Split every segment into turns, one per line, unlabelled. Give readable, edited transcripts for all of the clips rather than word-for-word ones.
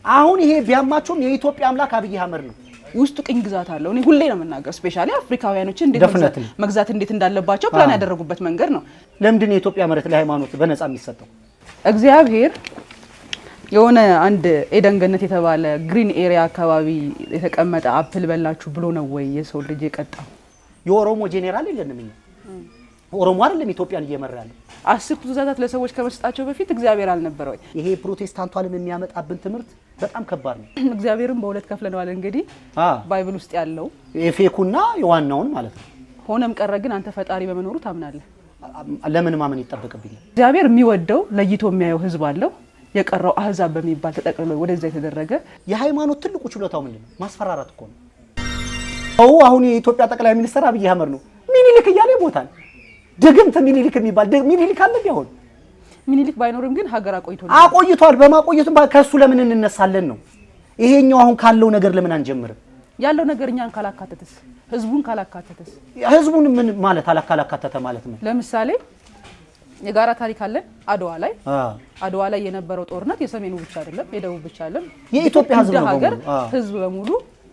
አሁን ይሄ ቢያማቸውም የኢትዮጵያ አምላክ አብይ አህመድ ነው።
ውስጡ ቅኝ ግዛት አለው። እኔ ሁሌ ነው የምናገር፣ especially አፍሪካውያኖችን እንዴት መግዛት እንዴት እንዳለባቸው ፕላን ያደረጉበት መንገድ ነው።
ለምንድን ነው የኢትዮጵያ መሬት ለሃይማኖት በነፃ የሚሰጠው?
እግዚአብሔር የሆነ አንድ ኤደን ገነት የተባለ green area አካባቢ የተቀመጠ apple በላችሁ ብሎ ነው ወይ የሰው ልጅ የቀጣው?
የኦሮሞ ጄኔራል የለንም እኛ። ኦሮሞ አይደለም ኢትዮጵያን እየመራ ያለው።
10 ትእዛዛት ለሰዎች ከመስጣቸው በፊት እግዚአብሔር አልነበረ ወይ?
ይሄ ፕሮቴስታንቱ ዓለም የሚያመጣብን ትምህርት በጣም ከባድ ነው።
እግዚአብሔርን በሁለት ከፍለነዋል እንግዲህ Bible ውስጥ ያለው
የ fake ኡና የዋናውን ማለት ነው።
ሆነም ቀረ ግን አንተ ፈጣሪ በመኖሩ ታምናለህ።
ለምን ማመን ይጠበቅብኛል?
እግዚአብሔር የሚወደው ለይቶ የሚያየው ህዝብ አለው። የቀረው አህዛብ በሚባል ተጠቅልሎ ወደዛ የተደረገ።
የሃይማኖት ትልቁ ችሎታው ምንድን ነው? ማስፈራራት እኮ ነው። አሁን የኢትዮጵያ ጠቅላይ ሚኒስትር አብይ አህመድ ነው። ሚኒሊክ እያለ ይሞታል። ድግምት ሚኒሊክ የሚባል ሚኒሊክ አለ። አሁን
ሚኒሊክ ባይኖርም ግን ሀገር አቆይቷል
አቆይቷል። በማቆየቱም ከሱ ለምን እንነሳለን ነው። ይሄኛው አሁን ካለው ነገር ለምን አንጀምርም?
ያለው ነገር እኛን ካላካተተስ፣ ህዝቡን ካላካተተስ?
ህዝቡን ምን ማለት አላካተተ ማለት ነው።
ለምሳሌ የጋራ ታሪክ አለን። አድዋ ላይ አድዋ ላይ የነበረው ጦርነት የሰሜኑ ብቻ አይደለም፣ የደቡብ ብቻ አይደለም፣
የኢትዮጵያ ህዝብ ነው።
ሀገር ህዝብ በሙሉ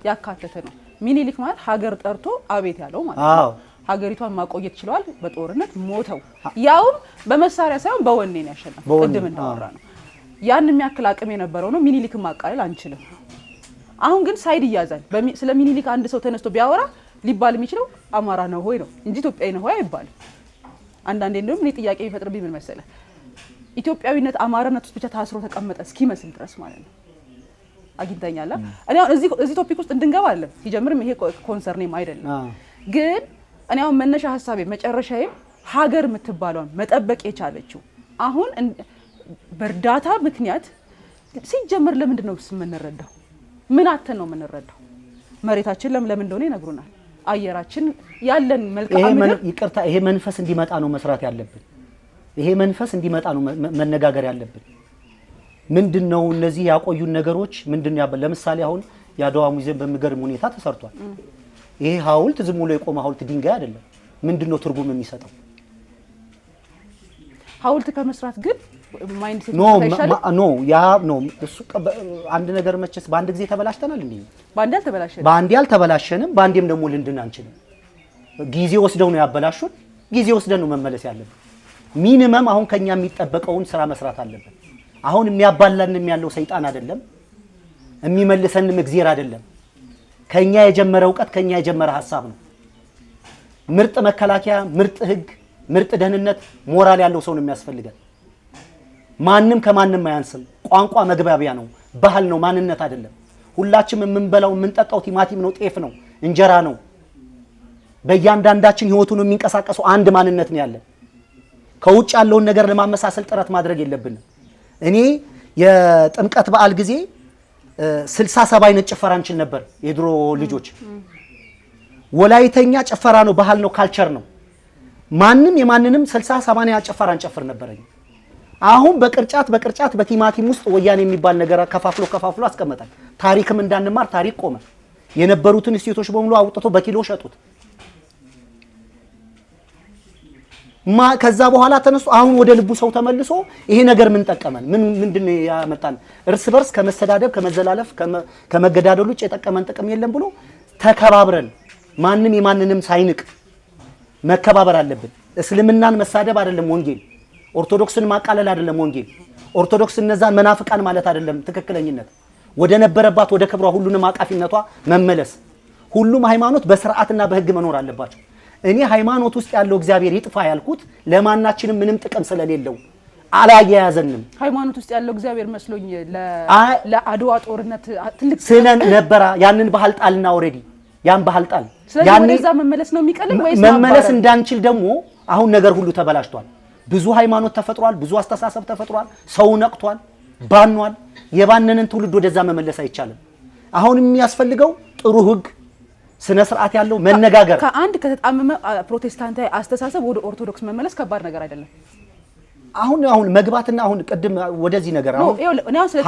ያካተተ ነው። ሚኒሊክ ማለት ሀገር ጠርቶ አቤት ያለው ማለት ነው። ሀገሪቷን ማቆየት ችለዋል። በጦርነት ሞተው ያውም በመሳሪያ ሳይሆን በወኔ ነው ያሸነፈው። ቅድም እንዳወራ ነው ያን የሚያክል አቅም የነበረው ነው። ሚኒሊክን ማቃለል አንችልም። አሁን ግን side ይያዛል። ስለ ሚኒሊክ አንድ ሰው ተነስቶ ቢያወራ ሊባል የሚችለው አማራ ነው ሆይ ነው እንጂ ኢትዮጵያዊ ነው ሆይ አይባልም። አንዳንዴ እንደውም እኔ ጥያቄ የሚፈጥርብኝ ምን መሰለህ፣ ኢትዮጵያዊነት አማራነት ውስጥ ብቻ ታስሮ ተቀመጠ እስኪመስል ድረስ ማለት ነው። አግኝተኛላ እኔ አሁን እዚህ topic ውስጥ እንድንገባ አይደለም ሲጀምርም ይሄ concern ኤም አይደለም። ግን እኔ አሁን መነሻ ሀሳቤ መጨረሻዬም ሀገር የምትባለውን መጠበቅ የቻለችው አሁን በእርዳታ ምክንያት ሲጀምር ለምንድን ነው የምንረዳው? ምን አተን ነው የምንረዳው? መሬታችን ለምለም እንደሆነ ይነግሩናል። አየራችን ያለን መልካም ምድር
ይቅርታ፣ ይሄ መንፈስ እንዲመጣ ነው መስራት ያለብን። ይሄ መንፈስ እንዲመጣ ነው መነጋገር ያለብን። ምንድነው እነዚህ ያቆዩን ነገሮች ምንድነው? ለምሳሌ አሁን የአድዋ ሙዚየም በሚገርም ሁኔታ ተሰርቷል። ይሄ ሐውልት ዝም ብሎ የቆመ ሐውልት ድንጋይ አይደለም። ምንድነው ትርጉም የሚሰጠው?
ሐውልት ከመስራት ግን mindset
no no ያ no እሱ አንድ ነገር መቼስ በአንድ ጊዜ ተበላሽተናል እንዴ?
በአንዴ አልተበላሸንም።
በአንዴ አልተበላሸንም። በአንዴም ደግሞ ልንድን አንችልም። ጊዜ ወስደው ነው ያበላሹን። ጊዜ ወስደን ነው መመለስ ያለብን። minimum አሁን ከኛ የሚጠበቀውን ስራ መስራት አለብን። አሁን የሚያባላንም ያለው ሰይጣን አይደለም፣ የሚመልሰንም እግዜር አይደለም። ከኛ የጀመረ እውቀት ከኛ የጀመረ ሀሳብ ነው። ምርጥ መከላከያ፣ ምርጥ ህግ፣ ምርጥ ደህንነት፣ ሞራል ያለው ሰው ነው የሚያስፈልገን። ማንም ከማንም አያንስም። ቋንቋ መግባቢያ ነው፣ ባህል ነው፣ ማንነት አይደለም። ሁላችንም የምንበላው የምንጠጣው ቲማቲም ነው፣ ጤፍ ነው፣ እንጀራ ነው። በእያንዳንዳችን ህይወቱ ነው የሚንቀሳቀሰው አንድ ማንነት ነው ያለን። ከውጭ ያለውን ነገር ለማመሳሰል ጥረት ማድረግ የለብንም። እኔ የጥምቀት በዓል ጊዜ 67 አይነት ጭፈራ እንችል ነበር። የድሮ ልጆች ወላይተኛ ጭፈራ ነው፣ ባህል ነው፣ culture ነው። ማንም የማንንም 60 80 ጭፈራ እንጨፍር ነበር። አሁን በቅርጫት በቅርጫት በቲማቲም ውስጥ ወያኔ የሚባል ነገር ከፋፍሎ ከፋፍሎ አስቀመጣል። ታሪክም እንዳንማር ታሪክ ቆመ። የነበሩትን እሴቶች በሙሉ አውጥቶ በኪሎ ሸጡት። ከዛ በኋላ ተነስቶ አሁን ወደ ልቡ ሰው ተመልሶ ይሄ ነገር ምን ጠቀመን? ምንድን ነው ያመጣን? እርስ በርስ ከመሰዳደብ ከመዘላለፍ ከመገዳደል ውጭ የጠቀመን ጥቅም የለም ብሎ ተከባብረን ማንም የማንንም ሳይንቅ መከባበር አለብን። እስልምናን መሳደብ አይደለም ወንጌል፣ ኦርቶዶክስን ማቃለል አይደለም ወንጌል፣ ኦርቶዶክስ እነዛን መናፍቃን ማለት አይደለም ትክክለኝነት። ወደ ነበረባት ወደ ክብሯ ሁሉንም አቃፊነቷ መመለስ። ሁሉም ሃይማኖት በስርዓትና በህግ መኖር አለባቸው። እኔ ሃይማኖት ውስጥ ያለው እግዚአብሔር ይጥፋ ያልኩት ለማናችንም ምንም ጥቅም ስለሌለው አላያያዘንም።
ሃይማኖት ውስጥ ያለው እግዚአብሔር መስሎኝ ለአድዋ ጦርነት ትልቅ
ስለ ነበራ ያንን ባህል ጣልና already ያን ባህል ጣል።
ስለዚህ ወደዛ መመለስ ነው የሚቀልም ወይስ
መመለስ እንዳንችል ደግሞ አሁን ነገር ሁሉ ተበላሽቷል። ብዙ ሃይማኖት ተፈጥሯል። ብዙ አስተሳሰብ ተፈጥሯል። ሰው ነቅቷል፣ ባኗል። የባነንን ትውልድ ወደዛ መመለስ አይቻልም። አሁን የሚያስፈልገው ጥሩ ህግ፣ ስነ ስርዓት ያለው መነጋገር።
ከአንድ ከተጣመመ ፕሮቴስታንታዊ አስተሳሰብ ወደ ኦርቶዶክስ መመለስ ከባድ ነገር አይደለም።
አሁን አሁን መግባትና አሁን ቅድም ወደዚህ ነገር አሁን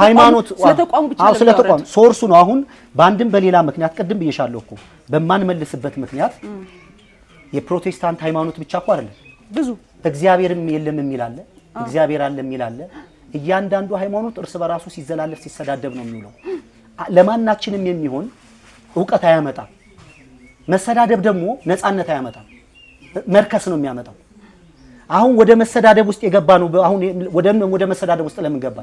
ሃይማኖት
ስለተቋሙ ብቻ
አዎ፣ ስለተቋሙ source ኡ ነው። አሁን በአንድም በሌላ ምክንያት ቅድም ብዬሻለሁ እኮ በማንመልስበት ምክንያት የፕሮቴስታንት ሃይማኖት ብቻ እኮ አይደለም።
ብዙ
እግዚአብሔርም የለም የሚል አለ፣ እግዚአብሔር አለ የሚል አለ፣ እያንዳንዱ ሃይማኖት እርስ በራሱ ሲዘላለፍ ሲሰዳደብ ነው የሚውለው። ለማናችንም የሚሆን እውቀት አያመጣም። መሰዳደብ ደግሞ ነፃነት አያመጣም፣ መርከስ ነው የሚያመጣው። አሁን ወደ መሰዳደብ ውስጥ የገባ ነው። አሁን ወደ መሰዳደብ ውስጥ ለምን ገባ?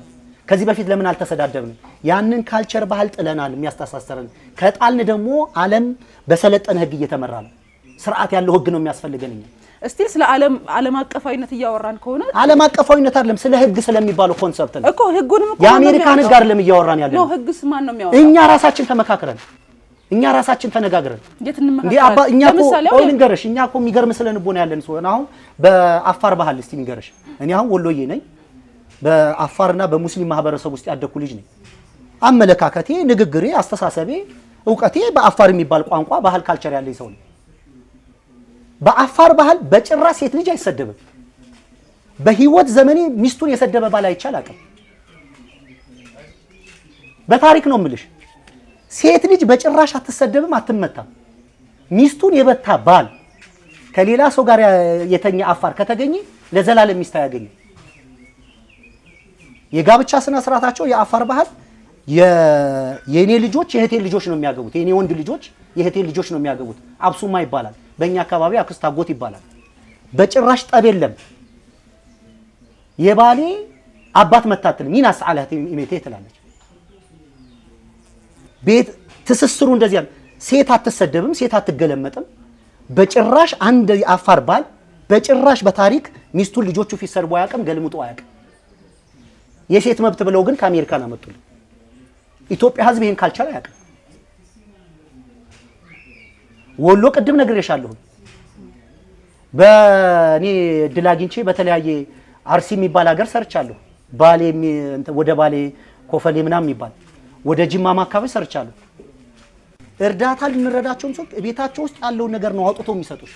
ከዚህ በፊት ለምን አልተሰዳደብንም? ያንን culture ባህል ጥለናል፣ የሚያስተሳሰረን ከጣልን ደግሞ ዓለም በሰለጠነ ህግ እየተመራ ነው። ስርዓት ያለው ህግ ነው የሚያስፈልገን። እኛ
Still ስለ ዓለም አቀፋዊነት እያወራን ከሆነ
ዓለም አቀፋዊነት አይደለም፣ ስለ ህግ ስለሚባለው concept ነው
እኮ። ህጉንም እኮ
የአሜሪካን ህግ አይደለም እያወራን ያለ
ነው። ህግስ ማን ነው የሚያወራው?
እኛ ራሳችን ተመካክረን፣ እኛ ራሳችን ተነጋግረን።
እንዴት
እንዴ አባ
እንመካከራለን?
እኛ እኮ
ለምሳሌ
ቆይ ልንገርሽ፣ እኛ እኮ የሚገርም ስነ ልቦና ያለን ሰው አሁን በአፋር ባህል እስቲ ልንገርሽ፣ እኔ አሁን ወሎዬ ነኝ። በአፋርና በሙስሊም ማህበረሰብ ውስጥ ያደኩ ልጅ ነኝ። አመለካከቴ፣ ንግግሬ፣ አስተሳሰቤ፣ እውቀቴ በአፋር የሚባል ቋንቋ፣ ባህል፣ culture ያለኝ ሰው ነኝ። በአፋር ባህል በጭራሽ ሴት ልጅ አይሰደብም። በህይወት ዘመኔ ሚስቱን የሰደበ ባል አይቼ አላውቅም። በታሪክ ነው የምልሽ። ሴት ልጅ በጭራሽ አትሰደብም፣ አትመታም። ሚስቱን የመታ ባል፣ ከሌላ ሰው ጋር የተኛ አፋር ከተገኘ ለዘላለም ሚስት አያገኝም። የጋብቻ ስነ ስርዓታቸው የአፋር ባህል የኔ ልጆች የእህቴን ልጆች ነው የሚያገቡት። የኔ ወንድ ልጆች የእህቴን ልጆች ነው የሚያገቡት። አብሱማ ይባላል። በእኛ አካባቢ አክስት አጎት ይባላል። በጭራሽ ጠብ የለም። የባሌ አባት መታትል ሚን አስዓላት ኢሜቴ ትላለች። ቤት ትስስሩ እንደዚያ ነው። ሴት አትሰደብም፣ ሴት አትገለመጥም። በጭራሽ አንድ የአፋር ባል በጭራሽ በታሪክ ሚስቱን ልጆቹ ፊት ሰድቦ አያውቅም፣ ገልምጦ አያውቅም። የሴት መብት ብለው ግን ከአሜሪካን አመጡልን። ኢትዮጵያ ሕዝብ ይሄን culture አያውቅም። ወሎ ቅድም ነግሬሻለሁ። በእኔ እድል አግኝቼ በተለያየ አርሲ የሚባል ሀገር ሰርቻለሁ። ባሌ ወደ ባሌ ኮፈሌ ምናምን የሚባል ወደ ጅማማ አካባቢ ሰርቻለሁ። እርዳታ ልንረዳቸውም ሰው ቤታቸው ውስጥ ያለውን ነገር ነው አውጥቶ የሚሰጡሽ።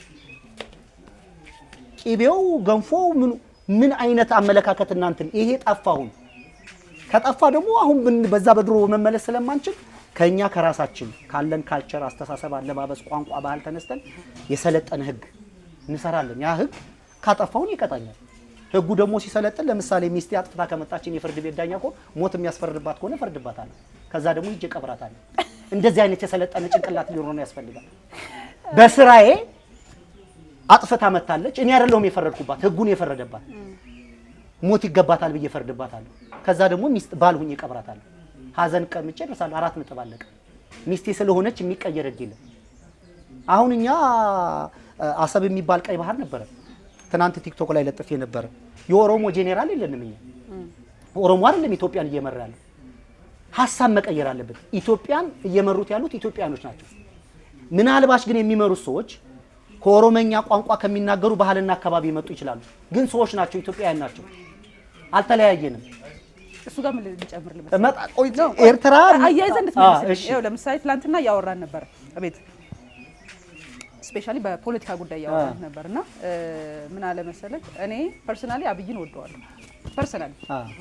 ቂቤው፣ ገንፎ፣ ምኑ ምን አይነት አመለካከት እናንትን ይሄ ጠፋ። አሁን ከጠፋ ደግሞ አሁን በዛ በድሮ መመለስ ስለማንችል ከኛ ከራሳችን ካለን culture፣ አስተሳሰብ፣ አለባበስ፣ ቋንቋ፣ ባህል ተነስተን የሰለጠነ ህግ እንሰራለን። ያ ህግ ካጠፋውን ይቀጣኛል። ህጉ ደግሞ ሲሰለጥን ለምሳሌ ሚስቴ አጥፍታ ከመጣችን የፍርድ ቤት ዳኛ እኮ ሞት የሚያስፈርድባት ከሆነ ፈርድባታለሁ። ከዛ ደግሞ ሂጄ እቀብራታለሁ። እንደዚህ አይነት የሰለጠነ ጭንቅላት ሊኖረን ያስፈልጋል። በስራዬ አጥፍታ መታለች። እኔ አይደለሁም የፈረድኩባት፣ ህጉን የፈረደባት። ሞት ይገባታል ብዬ ፈርድባታለሁ። ከዛ ደግሞ ሚስት ባል ሁኜ እቀብራታለሁ። ሀዘን ቀምጬ እደርሳለሁ። 4 ነጥብ አለቀ። ሚስቴ ስለሆነች የሚቀየር ህግ የለም። አሁን እኛ አሰብ የሚባል ቀይ ባህር ነበረ። ትናንት ቲክቶክ ላይ ለጥፌ ነበረ። የኦሮሞ ጄኔራል የለንም እኛ። ኦሮሞ አይደለም ኢትዮጵያን እየመራ ያለው። ሀሳብ መቀየር አለብን። ኢትዮጵያን እየመሩት ያሉት ኢትዮጵያኖች ናቸው። ምናልባት ግን የሚመሩት ሰዎች ከኦሮመኛ ቋንቋ ከሚናገሩ ባህልና አካባቢ የመጡ ይችላሉ። ግን ሰዎች ናቸው፣ ኢትዮጵያውያን ናቸው። አልተለያየንም።
እሱ ጋር ምን ልጨምር ልመሰለህ?
ቆይ፣ ኤርትራ
አያይዘህ እንድትመልስልኝ።
እሺ።
ይኸው ለምሳሌ ትናንትና እያወራን ነበር ቤት specially በፖለቲካ ጉዳይ እያወራን ነበር እና ምን አለ መሰለህ፣ እኔ personally አብይን ወደዋለሁ። Personally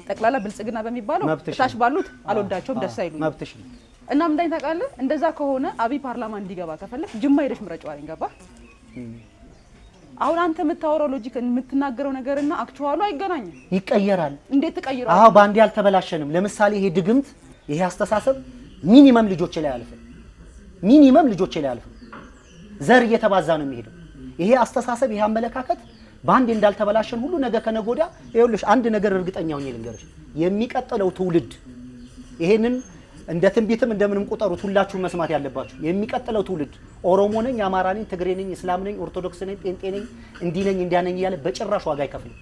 ጠቅላላ ብልጽግና በሚባለው
መብትሽ
ታች
ነው።
ባሉት አልወዳቸውም፣ ደስ አይሉኝም።
መብትሽ ነው።
እና ምን እንዳኝ ታውቃለህ፣ እንደዛ ከሆነ አብይ ፓርላማ እንዲገባ ከፈለክ ጅማ ሄደሽ ምረጪው አለኝ። ገባ? አሁን አንተ የምታወራው logic የምትናገረው ነገርና actual ኡ አይገናኝም።
ይቀየራል።
እንዴት ትቀይረዋለህ?
አዎ፣ በአንዴ አልተበላሸንም። ለምሳሌ ይሄ ድግምት፣ ይሄ አስተሳሰብ minimum ልጆቼ ላይ አያልፍም። Minimum ልጆቼ ላይ አያልፍም። ዘር እየተባዛ ነው የሚሄደው። ይሄ አስተሳሰብ፣ ይሄ አመለካከት በአንዴ እንዳልተበላሸን ሁሉ ነገ ከነገ ወዲያ ይኸውልሽ አንድ ነገር እርግጠኛ ሆኜ ልንገርሽ፣ የሚቀጥለው ትውልድ ይሄንን እንደ ትንቢትም እንደምንም ቁጠሩት፣ ሁላችሁም መስማት ያለባችሁ የሚቀጥለው ትውልድ ኦሮሞ ነኝ፣ አማራ ነኝ፣ ትግሬ ነኝ፣ እስላም ነኝ፣ ኦርቶዶክስ ነኝ፣ ጴንጤ ነኝ፣ እንዲህ ነኝ፣ እንዲያ ነኝ እያለ በጭራሽ ዋጋ አይከፍልም።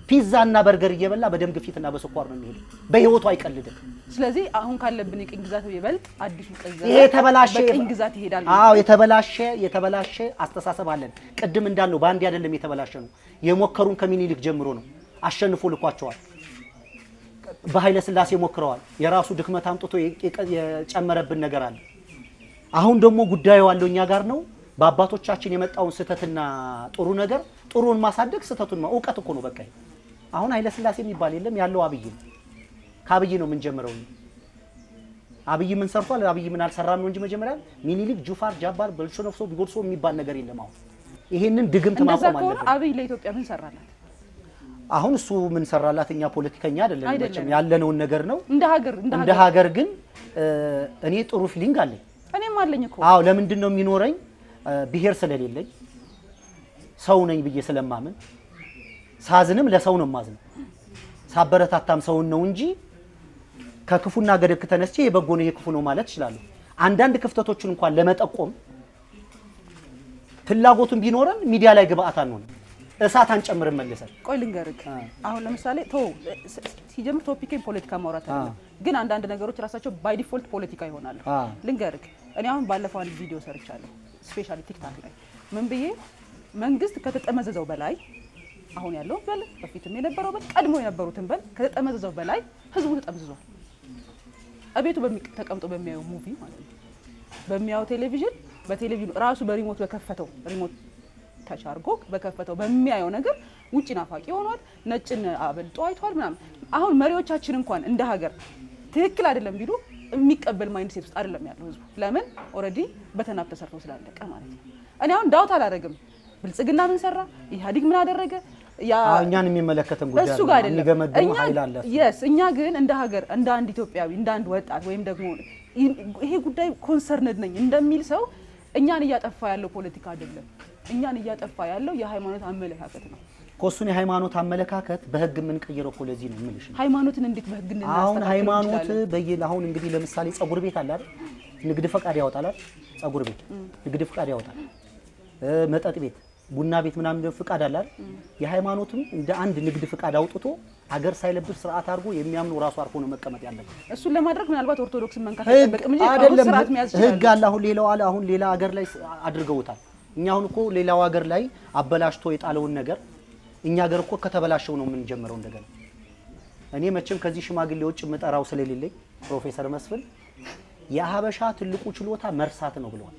ፒዛ እና በርገር እየበላ በደም ግፊትና በስኳር ነው የሚሄደው። በህይወቱ አይቀልድም።
ስለዚህ አሁን ካለብን የቅኝ ግዛት ይበልጥ አዲሱ ቅኝ
ይሄ የተበላሸ
በቅኝ ግዛት ይሄዳል።
አዎ፣ የተበላሸ አስተሳሰብ አለን። ቅድም እንዳልነው በአንድ አይደለም የተበላሸ ነው። የሞከሩን ከሚኒሊክ ጀምሮ ነው። አሸንፎ ልኳቸዋል። በኃይለ ስላሴ ሞክረዋል። የራሱ ድክመት አምጥቶ የጨመረብን ነገር አለ። አሁን ደግሞ ጉዳዩ ያለው እኛ ጋር ነው። በአባቶቻችን የመጣውን ስህተትና ጥሩ ነገር ጥሩን ማሳደግ ስህተቱን እውቀት እኮ ነው። በቃ ይሄ አሁን ኃይለ ስላሴ የሚባል የለም፣ ያለው አብይ ነው። ከአብይ ነው የምንጀምረው። አብይ ምን ሰርቷል፣ አብይ ምን አልሰራም ነው እንጂ መጀመሪያ ሚኒሊክ፣ ጁፋር፣ ጃባር፣ በልሾ ነፍሶ ቢጎድሶ የሚባል ነገር የለም። አሁን ይሄንን ድግምት
እንደዛ
ማቆም
ከሆነ
አለብን።
አብይ ለኢትዮጵያ ምን ሰራላት?
አሁን እሱ ምን ሰራላት? እኛ ፖለቲከኛ አይደለም መቼም ያለነውን ነገር ነው።
እንደ ሀገር
እንደ ሀገር ግን እኔ ጥሩ feeling አለኝ።
እኔም አለኝ እኮ።
አዎ ለምንድን ነው የሚኖረኝ? ብሄር ስለሌለኝ ሰው ነኝ ብዬ ስለማምን ሳዝንም ለሰው ነው የማዝነው፣ ሳበረታታም ሰውን ነው እንጂ ከክፉና ገደክ ተነስቼ የበጎ ነው የክፉ ነው ማለት እችላለሁ። አንዳንድ ክፍተቶችን እንኳን ለመጠቆም ፍላጎቱን ቢኖረን ሚዲያ ላይ ግብአት አንሆንም፣ እሳት አንጨምርም መልሰን።
ቆይ ልንገርህ፣ አሁን ለምሳሌ ሲጀምር topic ኤን ፖለቲካ ማውራት አይደለም፣ ግን አንዳንድ ነገሮች ራሳቸው by default ፖለቲካ ይሆናሉ። ልንገርህ፣ እኔ አሁን ባለፈው አንድ ቪዲዮ ሰርቻለሁ፣ specially ቲክታክ ላይ ምን ብዬ መንግስት ከተጠመዘዘው በላይ አሁን ያለው በል በፊትም የነበረው በል ቀድሞ የነበሩትን በል ከተጠመዘዘው በላይ ህዝቡ ተጠምዝዟል። እቤቱ ተቀምጦ በሚያየው movie ማለት ነው፣ በሚያየው ቴሌቪዥን፣ በቴሌቪዥኑ ራሱ በ remote በከፈተው remote touch አድርጎ በከፈተው በሚያየው ነገር ውጭ ናፋቂ ሆኗል። ነጭን አበልጦ አይቷል ምናምን። አሁን መሪዎቻችን እንኳን እንደ ሀገር ትክክል አይደለም ቢሉ የሚቀበል mindset ውስጥ አይደለም ያለው ህዝቡ። ለምን already በተናብ ተሰርቶ ስላለቀ ማለት ነው። እኔ አሁን ዳውት አላደረግም። ብልጽግና ምን ሰራ፣ ኢህአዴግ ምን አደረገ፣
እኛን የሚመለከተን ጉዳይ
እሱ ጋር አይደለም። እኛ ግን እንደ ሀገር እንደ አንድ ኢትዮጵያዊ እንደ አንድ ወጣት ወይም ደግሞ ይሄ ጉዳይ concerned ነኝ እንደሚል ሰው እኛን እያጠፋ ያለው ፖለቲካ አይደለም። እኛን እያጠፋ ያለው የሃይማኖት አመለካከት ነው።
እሱን የሃይማኖት አመለካከት በህግ የምንቀይረው እኮ ለዚህ ነው የምልሽ።
ሃይማኖትን እንዴት በህግ እናስተካክል?
አሁን ሃይማኖት አሁን እንግዲህ ለምሳሌ ጸጉር ቤት አለ አይደል? ንግድ ፈቃድ ያወጣል አይደል? ጸጉር ቤት ንግድ ፈቃድ ያወጣል። መጠጥ ቤት፣ ቡና ቤት ምናምን ፍቃድ አለ አይደል? የሃይማኖትም እንደ አንድ ንግድ ፍቃድ አውጥቶ አገር ሳይለብስ ስርዓት አድርጎ የሚያምኑ ራሱ አርፎ ነው መቀመጥ ያለበት።
እሱን ለማድረግ ምናልባት ኦርቶዶክስን መንካት አይጠበቅም እንጂ ስርዓት መያዝ ይችላል።
ህግ አለ። አሁን ሌላው አለ። አሁን ሌላ አገር ላይ አድርገውታል። እኛ አሁን እኮ ሌላው ሀገር ላይ አበላሽቶ የጣለውን ነገር እኛ ሀገር እኮ ከተበላሸው ነው የምንጀምረው እንደገና። እኔ መቼም ከዚህ ሽማግሌ ውጭ የምጠራው ስለሌለኝ ፕሮፌሰር መስፍን የሀበሻ ትልቁ ችሎታ መርሳት ነው ብለዋል።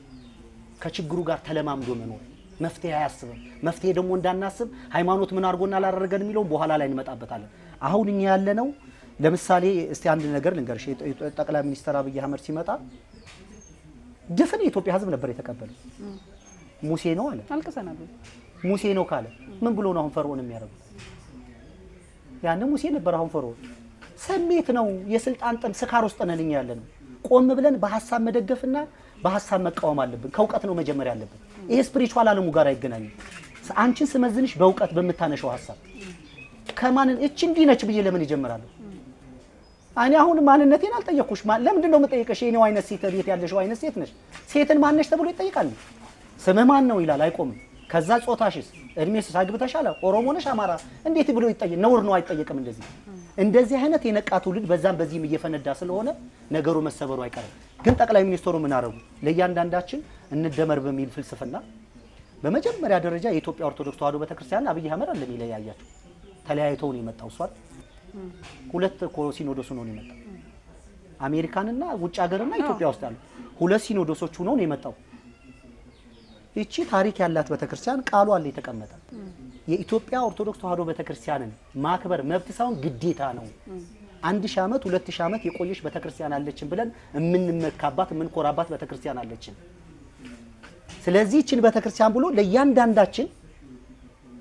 ከችግሩ ጋር ተለማምዶ መኖር፣ መፍትሄ አያስብም። መፍትሄ ደግሞ እንዳናስብ ሃይማኖት ምን አድርጎና አላደረገን የሚለውን በኋላ ላይ እንመጣበታለን። አሁን እኛ ያለነው ለምሳሌ እስቲ አንድ ነገር ልንገርሽ። ጠቅላይ ሚኒስትር አብይ አህመድ ሲመጣ ድፍን የኢትዮጵያ ሕዝብ ነበር የተቀበለው። ሙሴ ነው አለ።
አልቅሰናል።
ሙሴ ነው ካለ ምን ብሎ ነው አሁን ፈርዖን የሚያደርጉት? ያን ሙሴ ነበር፣ አሁን ፈርዖን። ስሜት ነው፣ የስልጣን ጥም፣ ስካር ውስጥ ነን እኛ ያለነው። ቆም ብለን በሐሳብ መደገፍና በሐሳብ መቃወም አለብን። ከእውቀት ነው መጀመሪያ ያለብን። ይሄ spiritual ዓለሙ ጋር አይገናኝም። አንቺን ስመዝንሽ በእውቀት በምታነሸው ሐሳብ ከማንን እቺ እንዲህ ነች ብዬ ለምን ይጀምራለሁ? እኔ አሁን ማንነቴን አልጠየቅኩሽ። ለምንድን ነው የምጠይቅሽ? የኔው አይነት ሴት ቤት ያለሽው አይነት ሴት ነሽ። ሴትን ማነሽ ተብሎ ይጠይቃል። ስምህ ማን ነው ይላል፣ አይቆምም። ከዛ ጾታሽስ፣ እድሜሽስ፣ አግብተሻል፣ ኦሮሞ ነሽ፣ አማራ እንዴት ብሎ ይጠየቅ? ነውር ነው፣ አይጠየቅም። እንደዚህ አይነት የነቃ ትውልድ በዛም በዚህም እየፈነዳ ስለሆነ ነገሩ መሰበሩ አይቀርም። ግን ጠቅላይ ሚኒስትሩ ምን አደረጉ? ለእያንዳንዳችን እንደመር በሚል ፍልስፍና በመጀመሪያ ደረጃ የኢትዮጵያ ኦርቶዶክስ ተዋሕዶ ቤተክርስቲያን አብይ አህመድ አይደለም ይለያያቸው፣ ተለያይተው ነው የመጣው። እሷ ሁለት እኮ ሲኖዶስ ነው የመጣው። አሜሪካንና ውጭ ሀገርና ኢትዮጵያ ውስጥ ያሉ ሁለት ሲኖዶሶች ሆነው ነው የመጣው። እቺ ታሪክ ያላት ቤተክርስቲያን ቃሉ አለ የተቀመጠ። የኢትዮጵያ ኦርቶዶክስ ተዋሕዶ ቤተክርስቲያንን ማክበር መብት ሳይሆን ግዴታ ነው። 1000 ዓመት 2000 ዓመት የቆየች ቤተክርስቲያን አለችን ብለን የምንመካባት የምንኮራባት ቤተክርስቲያን አለችን። ስለዚህ እቺን ቤተክርስቲያን ብሎ ለእያንዳንዳችን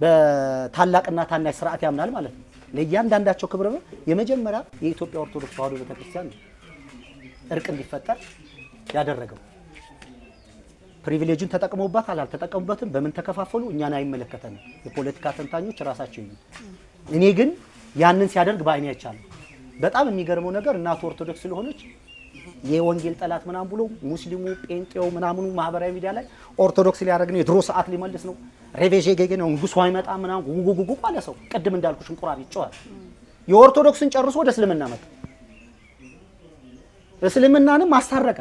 በታላቅና ታናሽ ስርዓት ያምናል ማለት ነው። ለእያንዳንዳቸው ክብር የመጀመሪያ የኢትዮጵያ ኦርቶዶክስ ተዋሕዶ ቤተክርስቲያን እርቅ እንዲፈጠር ያደረገው። privilege ኡን ተጠቅመውባታል አልተጠቀሙበትም፣ በምን ተከፋፈሉ እኛን አይመለከተንም። የፖለቲካ ተንታኞች ራሳቸው ይዩ። እኔ ግን ያንን ሲያደርግ በአይኔ አይቻለሁ። በጣም የሚገርመው ነገር እናቱ ኦርቶዶክስ ስለሆነች የወንጌል ጠላት ምናምን ብሎ ሙስሊሙ ጴንጤው ምናምኑ ማህበራዊ ሚዲያ ላይ ኦርቶዶክስ ሊያደርግ ነው፣ የድሮ ሰዓት ሊመልስ ነው፣ ሬቬዤ ገገ ነው፣ ንጉሱ አይመጣ ምናምን ጉጉጉጉ አለ ሰው። ቅድም እንዳልኩሽ እንቁራሪት ጮኸ። የኦርቶዶክስን ጨርሶ ወደ እስልምና መጣ። እስልምናንም አስታረቀ።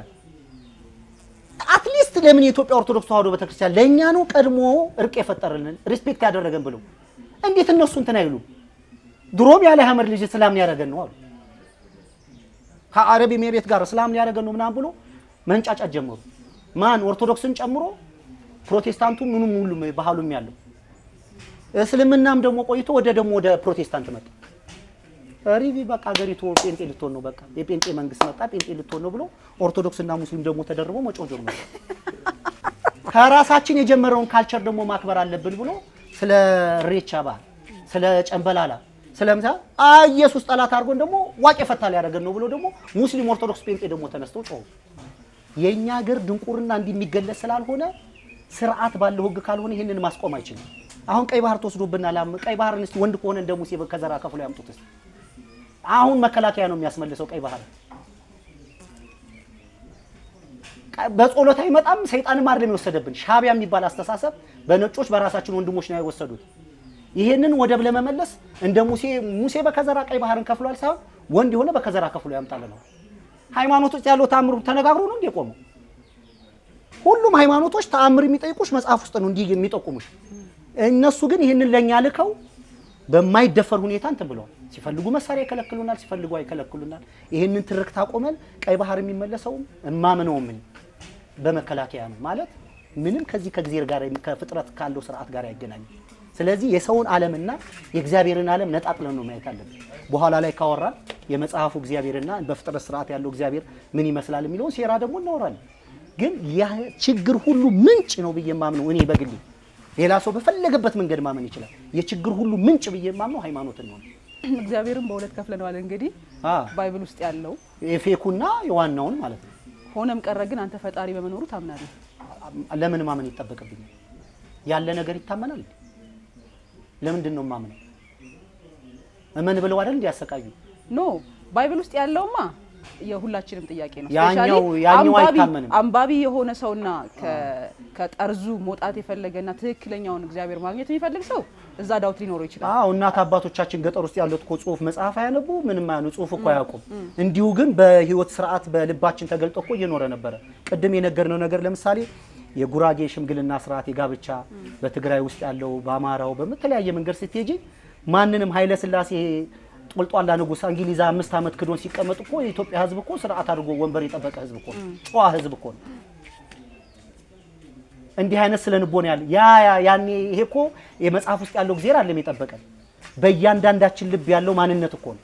at least ለምን የኢትዮጵያ ኦርቶዶክስ ተዋሕዶ ቤተክርስቲያን ለኛ ነው ቀድሞ እርቅ የፈጠረልን respect ያደረገን ብለው እንዴት እነሱ እንትን አይሉ? ድሮም ያለ አህመድ ልጅ እስላም ያደረገን ነው አሉ። ከአረብ ኤሚሬት ጋር እስላም ያደረገን ነው ምናምን ብሎ መንጫጫት ጀመሩ። ማን ኦርቶዶክስን ጨምሮ ፕሮቴስታንቱ ምኑም ሁሉም ባህሉም ያለው እስልምናም ደግሞ ቆይቶ ወደ ፕሮቴስታንት መጣ። ሪቪ በቃ ሀገሪቱ ጴንጤ ልትሆን ነው፣ በቃ የጴንጤ መንግስት መጣ፣ ጴንጤ ልትሆን ነው ብሎ ኦርቶዶክስና ሙስሊም ደግሞ ተደርቦ መጮህ ጀመሩ። ከራሳችን የጀመረውን culture ደግሞ ማክበር አለብን ብሎ ስለ ሬቻ ባህል ስለ ጨንበላላ ስለምሳ ኢየሱስ ጠላት አድርጎን ደግሞ ዋቄ ፈታ ሊያደርገን ነው ብሎ ደግሞ ሙስሊም፣ ኦርቶዶክስ፣ ጴንጤ ደግሞ ተነስተው ጮሁ። የኛ ሀገር ድንቁርና እንዲህ የሚገለጽ ስላልሆነ ስርዓት ባለው ህግ ካልሆነ ይህንን ማስቆም አይችልም። አሁን ቀይ ባህር ተወስዶብናል። ቀይ ባህርን እስቲ ወንድ ከሆነ እንደ ሙሴ ከዘራ ከፍሎ ያምጡት እስቲ። አሁን መከላከያ ነው የሚያስመልሰው ቀይ ባህር። በጸሎት አይመጣም። ሰይጣንም አይደለም የወሰደብን። ሻቢያ የሚባል አስተሳሰብ በነጮች በራሳችን ወንድሞች ነው የወሰዱት። ይሄንን ወደብ ለመመለስ እንደ ሙሴ ሙሴ በከዘራ ቀይ ባህርን ከፍሏል ሳይሆን ወንድ የሆነ በከዘራ ከፍሎ ያምጣል ነው። ሃይማኖት ውስጥ ያለው ተአምሩ ተነጋግሮ ነው እንዴ ቆመው? ሁሉም ሃይማኖቶች ተአምር የሚጠይቁሽ መጽሐፍ ውስጥ ነው እንዲህ የሚጠቁሙሽ። እነሱ ግን ይህንን ለኛ ልከው በማይደፈር ሁኔታ እንትን ብለዋል። ሲፈልጉ መሳሪያ ይከለክሉናል፣ ሲፈልጉ አይከለክሉናል። ይህንን ትርክት አቆመን ቀይ ባህር የሚመለሰውም እማምነውም በመከላከያ ነው ማለት ምንም ከዚህ ከእግዚአብሔር ጋር ከፍጥረት ካለው ስርዓት ጋር አይገናኝም። ስለዚህ የሰውን ዓለምና የእግዚአብሔርን ዓለም ነጣጥለን ነው ማየት አለብን። በኋላ ላይ ካወራን የመጽሐፉ እግዚአብሔርና በፍጥረት ስርዓት ያለው እግዚአብሔር ምን ይመስላል የሚለውን ሴራ ደግሞ እናወራለን። ግን ያ ችግር ሁሉ ምንጭ ነው ብዬ የማምነው እኔ በግሌ፣ ሌላ ሰው በፈለገበት መንገድ ማመን ይችላል። የችግር ሁሉ ምንጭ ብዬ የማምነው ሃይማኖትን ነው።
እግዚአብሔርን በሁለት ከፍለነዋል እንግዲህ Bible ውስጥ ያለው
የ fake ኡና የዋናውን ማለት ነው።
ሆነም ቀረ ግን አንተ ፈጣሪ በመኖሩ ታምናለህ።
ለምን ማመን ይጠበቅብኛል? ያለ ነገር ይታመናል። ለምንድን ነው የማምነው? እመን ብለው አይደል እንዲያሰቃዩ?
No Bible ውስጥ ያለውማ የሁላችንም ጥያቄ ነው።
ያኛው አይታመንም።
አንባቢ የሆነ ሰውና ከጠርዙ መውጣት የፈለገና ትክክለኛውን እግዚአብሔር ማግኘት የሚፈልግ ሰው እዛ ዳውት ሊኖረው ይችላል።
አዎ እናት አባቶቻችን ገጠር ውስጥ ያሉት እኮ ጽሁፍ መጽሐፍ አያነቡ ምንም አያነቡ ጽሁፍ እኮ አያውቁም። እንዲሁ ግን በህይወት ስርዓት በልባችን ተገልጦ እኮ እየኖረ ነበረ። ቅድም የነገርነው ነገር ለምሳሌ የጉራጌ ሽምግልና ስርዓት የጋብቻ በትግራይ ውስጥ ያለው በአማራው በተለያየ መንገድ ስትሄጂ ማንንም ኃይለ ሥላሴ ጦልጧላ ንጉስ እንግሊዝ 5 ዓመት ክዶን ሲቀመጥ እኮ የኢትዮጵያ ህዝብ እኮ ስርዓት አድርጎ ወንበር የጠበቀ ህዝብ እኮ ነው። ጨዋ ህዝብ እኮ ነው። እንዲህ አይነት ስለ ንቦና ያለ ያ ያኔ ይሄ እኮ የመጽሐፍ ውስጥ ያለው እግዚአብሔር አይደለም የጠበቀን፣ በእያንዳንዳችን ልብ ያለው ማንነት እኮ ነው።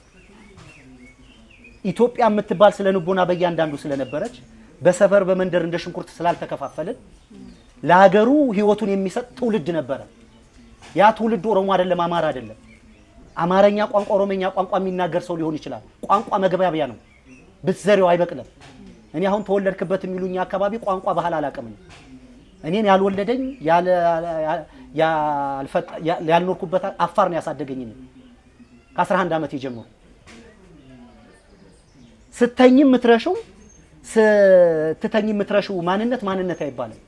ኢትዮጵያ የምትባል ስለ ንቦና በእያንዳንዱ ስለነበረች በሰፈር በመንደር እንደ ሽንኩርት ስላልተከፋፈልን ለሀገሩ ህይወቱን የሚሰጥ ትውልድ ነበረ። ያ ትውልድ ኦሮሞ አይደለም፣ አማራ አይደለም። አማርኛ ቋንቋ ኦሮሞኛ ቋንቋ የሚናገር ሰው ሊሆን ይችላል። ቋንቋ መግባቢያ ነው፣ ብትዘሪው አይበቅልም። እኔ አሁን ተወለድክበት የሚሉኝ አካባቢ ቋንቋ ባህል አላውቅም። እኔን ያልወለደኝ ያልኖርኩበት አፋር ነው ያሳደገኝ። ከ11 ዓመት ጀምሮ ስተኝ ምትረሽው ስትተኝ ምትረሽው ማንነት ማንነት አይባልም።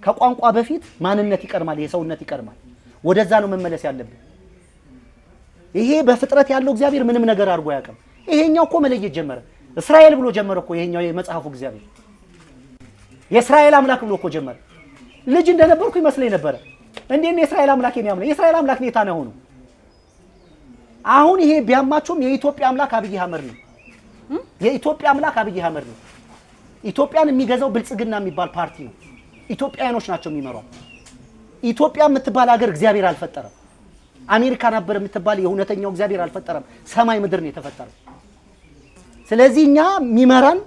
ከቋንቋ በፊት ማንነት ይቀድማል፣ የሰውነት ይቀድማል። ወደዛ ነው መመለስ ያለብን። ይሄ በፍጥረት ያለው እግዚአብሔር ምንም ነገር አድርጎ አያውቅም። ይሄኛው እኮ መለየት ጀመረ። እስራኤል ብሎ ጀመረ እኮ ይሄኛው የመጽሐፉ እግዚአብሔር የእስራኤል አምላክ ብሎ እኮ ጀመረ። ልጅ እንደነበርኩ ይመስለኝ ነበረ። እንዴ ነው የእስራኤል አምላክ የሚያምነው? የእስራኤል አምላክ ኔታንያሁ ነው። አሁን ይሄ ቢያማቸውም የኢትዮጵያ አምላክ አብይ አህመድ ነው። የኢትዮጵያ አምላክ አብይ አህመድ ነው። ኢትዮጵያን የሚገዛው ብልጽግና የሚባል ፓርቲ ነው። ኢትዮጵያውያኖች ናቸው የሚመሯት። ኢትዮጵያ የምትባል ሀገር እግዚአብሔር አልፈጠረም። አሜሪካ ነበር የምትባል የእውነተኛው እግዚአብሔር አልፈጠረም። ሰማይ ምድር ነው የተፈጠረው። ስለዚህ እኛ የሚመራን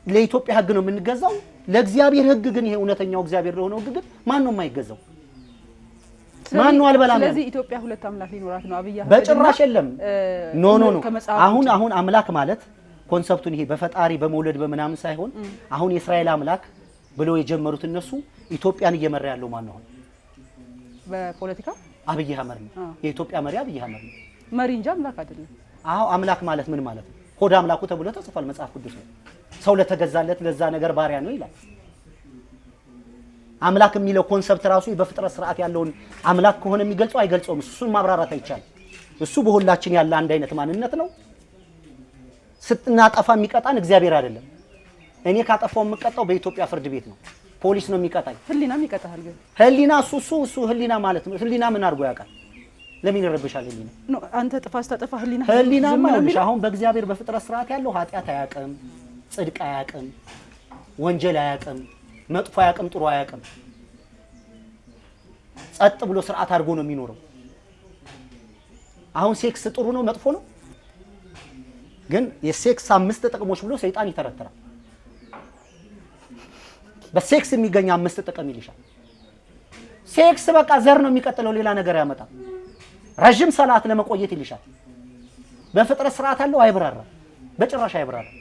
ለኢትዮጵያ ሕግ ነው የምንገዛው። ለእግዚአብሔር ሕግ ግን ይሄ እውነተኛው እግዚአብሔር ለሆነው ሕግ ግን ማን ነው የማይገዛው? ማን ነው አልበላም?
ስለዚህ ኢትዮጵያ ሁለት አምላክ ሊኖራት ነው አብይ አህመድ
በጭራሽ የለም። No no no። አሁን አሁን አምላክ ማለት concept ኡን ይሄ በፈጣሪ በመውለድ በምናምን ሳይሆን አሁን የእስራኤል አምላክ ብለው የጀመሩት እነሱ ኢትዮጵያን እየመራ ያለው ማን ነው?
በፖለቲካ
አብይ አህመድ ነው። የኢትዮጵያ መሪ አብይ አህመድ ነው።
መሪ እንጂ አምላክ አይደለም።
አዎ አምላክ ማለት ምን ማለት ነው? ሆድ አምላኩ ተብሎ ተጽፏል መጽሐፍ ቅዱስ ላይ። ሰው ለተገዛለት ለዛ ነገር ባሪያ ነው ይላል። አምላክ የሚለው concept ራሱ በፍጥረት ስርዓት ያለውን አምላክ ከሆነ የሚገልጸው አይገልጸውም። እሱን ማብራራት አይቻልም። እሱ በሁላችን ያለ አንድ አይነት ማንነት ነው። ስናጠፋ የሚቀጣን እግዚአብሔር አይደለም። እኔ ካጠፋው የምቀጣው በኢትዮጵያ ፍርድ ቤት ነው። ፖሊስ ነው የሚቀጣኝ።
ህሊናም ይቀጣሃል። ግን
ህሊና እሱ እሱ እሱ ህሊና ማለት ነው። ህሊና ምን አድርጎ ያውቃል? ለምን ይረብሻል ህሊና?
No አንተ ጥፋት ስታጠፋ ህሊና
ህሊናማ ይኸውልሽ፣ አሁን በእግዚአብሔር በፍጥረት ስርዓት ያለው ኃጢአት አያውቅም፣ ጽድቅ አያውቅም፣ ወንጀል አያውቅም፣ መጥፎ አያውቅም፣ ጥሩ አያውቅም። ጸጥ ብሎ ስርዓት አድርጎ ነው የሚኖረው። አሁን ሴክስ ጥሩ ነው መጥፎ ነው? ግን የሴክስ 5 ጥቅሞች ብሎ ሰይጣን ይተረትራል። በሴክስ የሚገኝ 5 ጥቅም ይልሻል። ሴክስ በቃ ዘር ነው የሚቀጥለው፣ ሌላ ነገር ያመጣል። ረዥም ሰላት ለመቆየት ይልሻል። በፍጥረት ስርዓት አለው አይብራራም፣ በጭራሽ አይብራራም።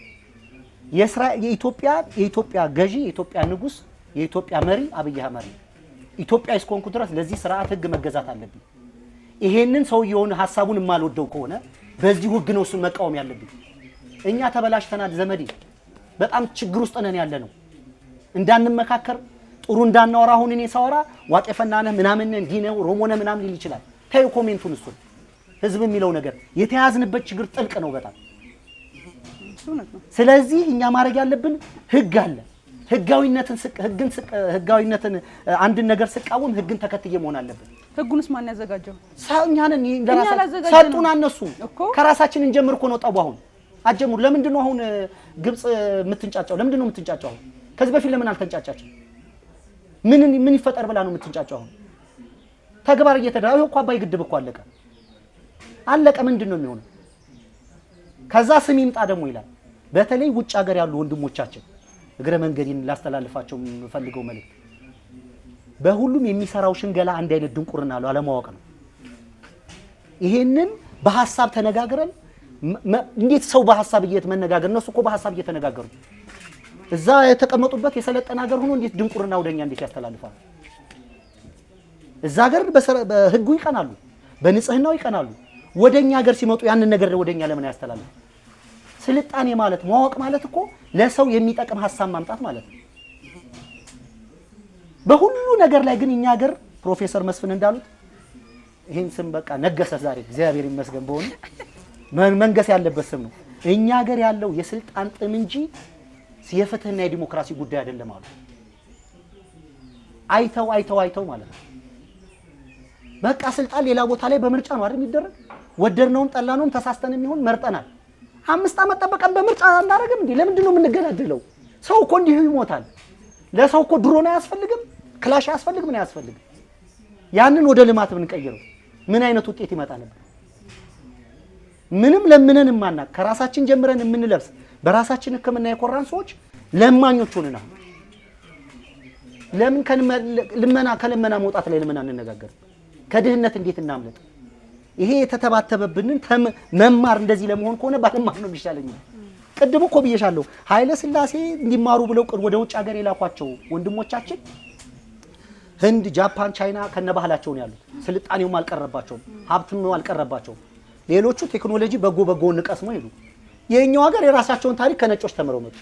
የኢትዮጵያ ገዢ፣ የኢትዮጵያ ንጉስ፣ የኢትዮጵያ መሪ አብይ አህመድ ነው። ኢትዮጵያ እስከሆንኩ ድረስ ለዚህ ስርዓት ህግ መገዛት አለብኝ። ይሄንን ሰውየውን ሀሳቡን የማልወደው ከሆነ በዚሁ ህግ ነው እሱን መቃወም ያለብኝ። እኛ ተበላሽተናል ዘመዴ፣ በጣም ችግር ውስጥ ነን ያለ ነው። እንዳንመካከር ጥሩ እንዳናወራ። አሁን እኔ ሳወራ ዋቄፈና ነህ ምናምን ነህ እንዲህ ነህ ኦሮሞ ነህ ምናምን ሊል ይችላል። ተይው comment ኡን፣ እሱን ህዝብ የሚለው ነገር የተያዝንበት ችግር ጥልቅ ነው በጣም።
እውነት ነው።
ስለዚህ እኛ ማድረግ ያለብን ህግ አለ። ህጋዊነትን ህግን ህጋዊነትን አንድን ነገር ስቃወም ህግን ተከትዬ መሆን አለብን።
ህጉንስ ማን ያዘጋጀው?
እኛ ነን
አላዘጋጀንም።
ሰጡን እነሱ።
እኮ።
ከራሳችን እንጀምር እኮ ነው ጠቡ። አሁን አጀምሩ። ለምንድን ነው አሁን ግብጽ የምትንጫጫው? ለምንድን ነው የምትንጫጫው? አሁን ከዚህ በፊት ለምን አልተንጫጫችም? ምን ምን ይፈጠር ብላ ነው የምትንጫጫው? አሁን ተግባር እየተደረገ እኮ አባይ ግድብ እኮ አለቀ አለቀ። ምንድን ነው የሚሆነው? ከዛ ስም ይምጣ ደግሞ ይላል። በተለይ ውጭ ሀገር ያሉ ወንድሞቻችን እግረ መንገዴን ላስተላልፋቸው የምፈልገው መልእክት በሁሉም የሚሰራው ሽንገላ አንድ አይነት ድንቁርና አለው፣ አለማወቅ ነው። ይሄንን በሀሳብ ተነጋግረን እንዴት ሰው በሀሳብ መነጋገር እነሱ እኮ በሀሳብ እየተነጋገሩ እዛ የተቀመጡበት የሰለጠነ ሀገር ሆኖ እንዴት ድንቁርና ወደኛ እንዴት ያስተላልፋሉ? እዛ ሀገር በህጉ ይቀናሉ፣ በንጽህናው ይቀናሉ። ወደኛ ሀገር ሲመጡ ያንን ነገር ወደኛ ለምን ያስተላልፉ? ስልጣኔ ማለት ማወቅ ማለት እኮ ለሰው የሚጠቅም ሀሳብ ማምጣት ማለት ነው። በሁሉ ነገር ላይ ግን እኛ ሀገር ፕሮፌሰር መስፍን እንዳሉት ይህን ስም በቃ ነገሰ ዛሬ እግዚአብሔር ይመስገን። በሆነ መንገስ ያለበት ስም ነው። እኛ ሀገር ያለው የስልጣን ጥም እንጂ የፍትህና የዲሞክራሲ ጉዳይ አይደለም አሉ። አይተው አይተው አይተው ማለት ነው። በቃ ስልጣን ሌላ ቦታ ላይ በምርጫ ነው አይደል የሚደረግ? ወደድነውም ጠላነውም ተሳስተን የሚሆን መርጠናል። 5 ዓመት ጠበቀን በምርጫ አናደርግም እንዴ? ለምንድን ነው የምንገዳደለው? ሰው እኮ እንዲሁ ይሞታል። ለሰው እኮ ድሮን አያስፈልግም፣ ክላሽ አያስፈልግም፣ ምን አያስፈልግም። ያንን ወደ ልማት ብንቀይረው ምን አይነት ውጤት ይመጣ ነበር? ምንም ለምነን የማናቅ ከራሳችን ጀምረን የምንለብስ በራሳችን ሕክምና የኮራን ሰዎች ለማኞች ሆነን አሁን ለምን ልመና ከልመና መውጣት ላይ ለምን አንነጋገርም? ከድህነት እንዴት እናምለጥ? ይሄ የተተባተበብንን መማር እንደዚህ ለመሆን ከሆነ ባልማር ነው የሚሻለኝ። ቅድም እኮ ብዬሻለሁ። ኃይለ ሥላሴ እንዲማሩ ብለው ወደ ውጭ ሀገር የላኳቸው ወንድሞቻችን ህንድ፣ ጃፓን፣ ቻይና ከነባህላቸው ነው ያሉት። ስልጣኔውም አልቀረባቸውም፣ ሀብትም አልቀረባቸውም። ሌሎቹ ቴክኖሎጂ በጎ በጎውን ቀስመው ሄዱ። የኛው ሀገር የራሳቸውን ታሪክ ከነጮች ተምረው መጡ።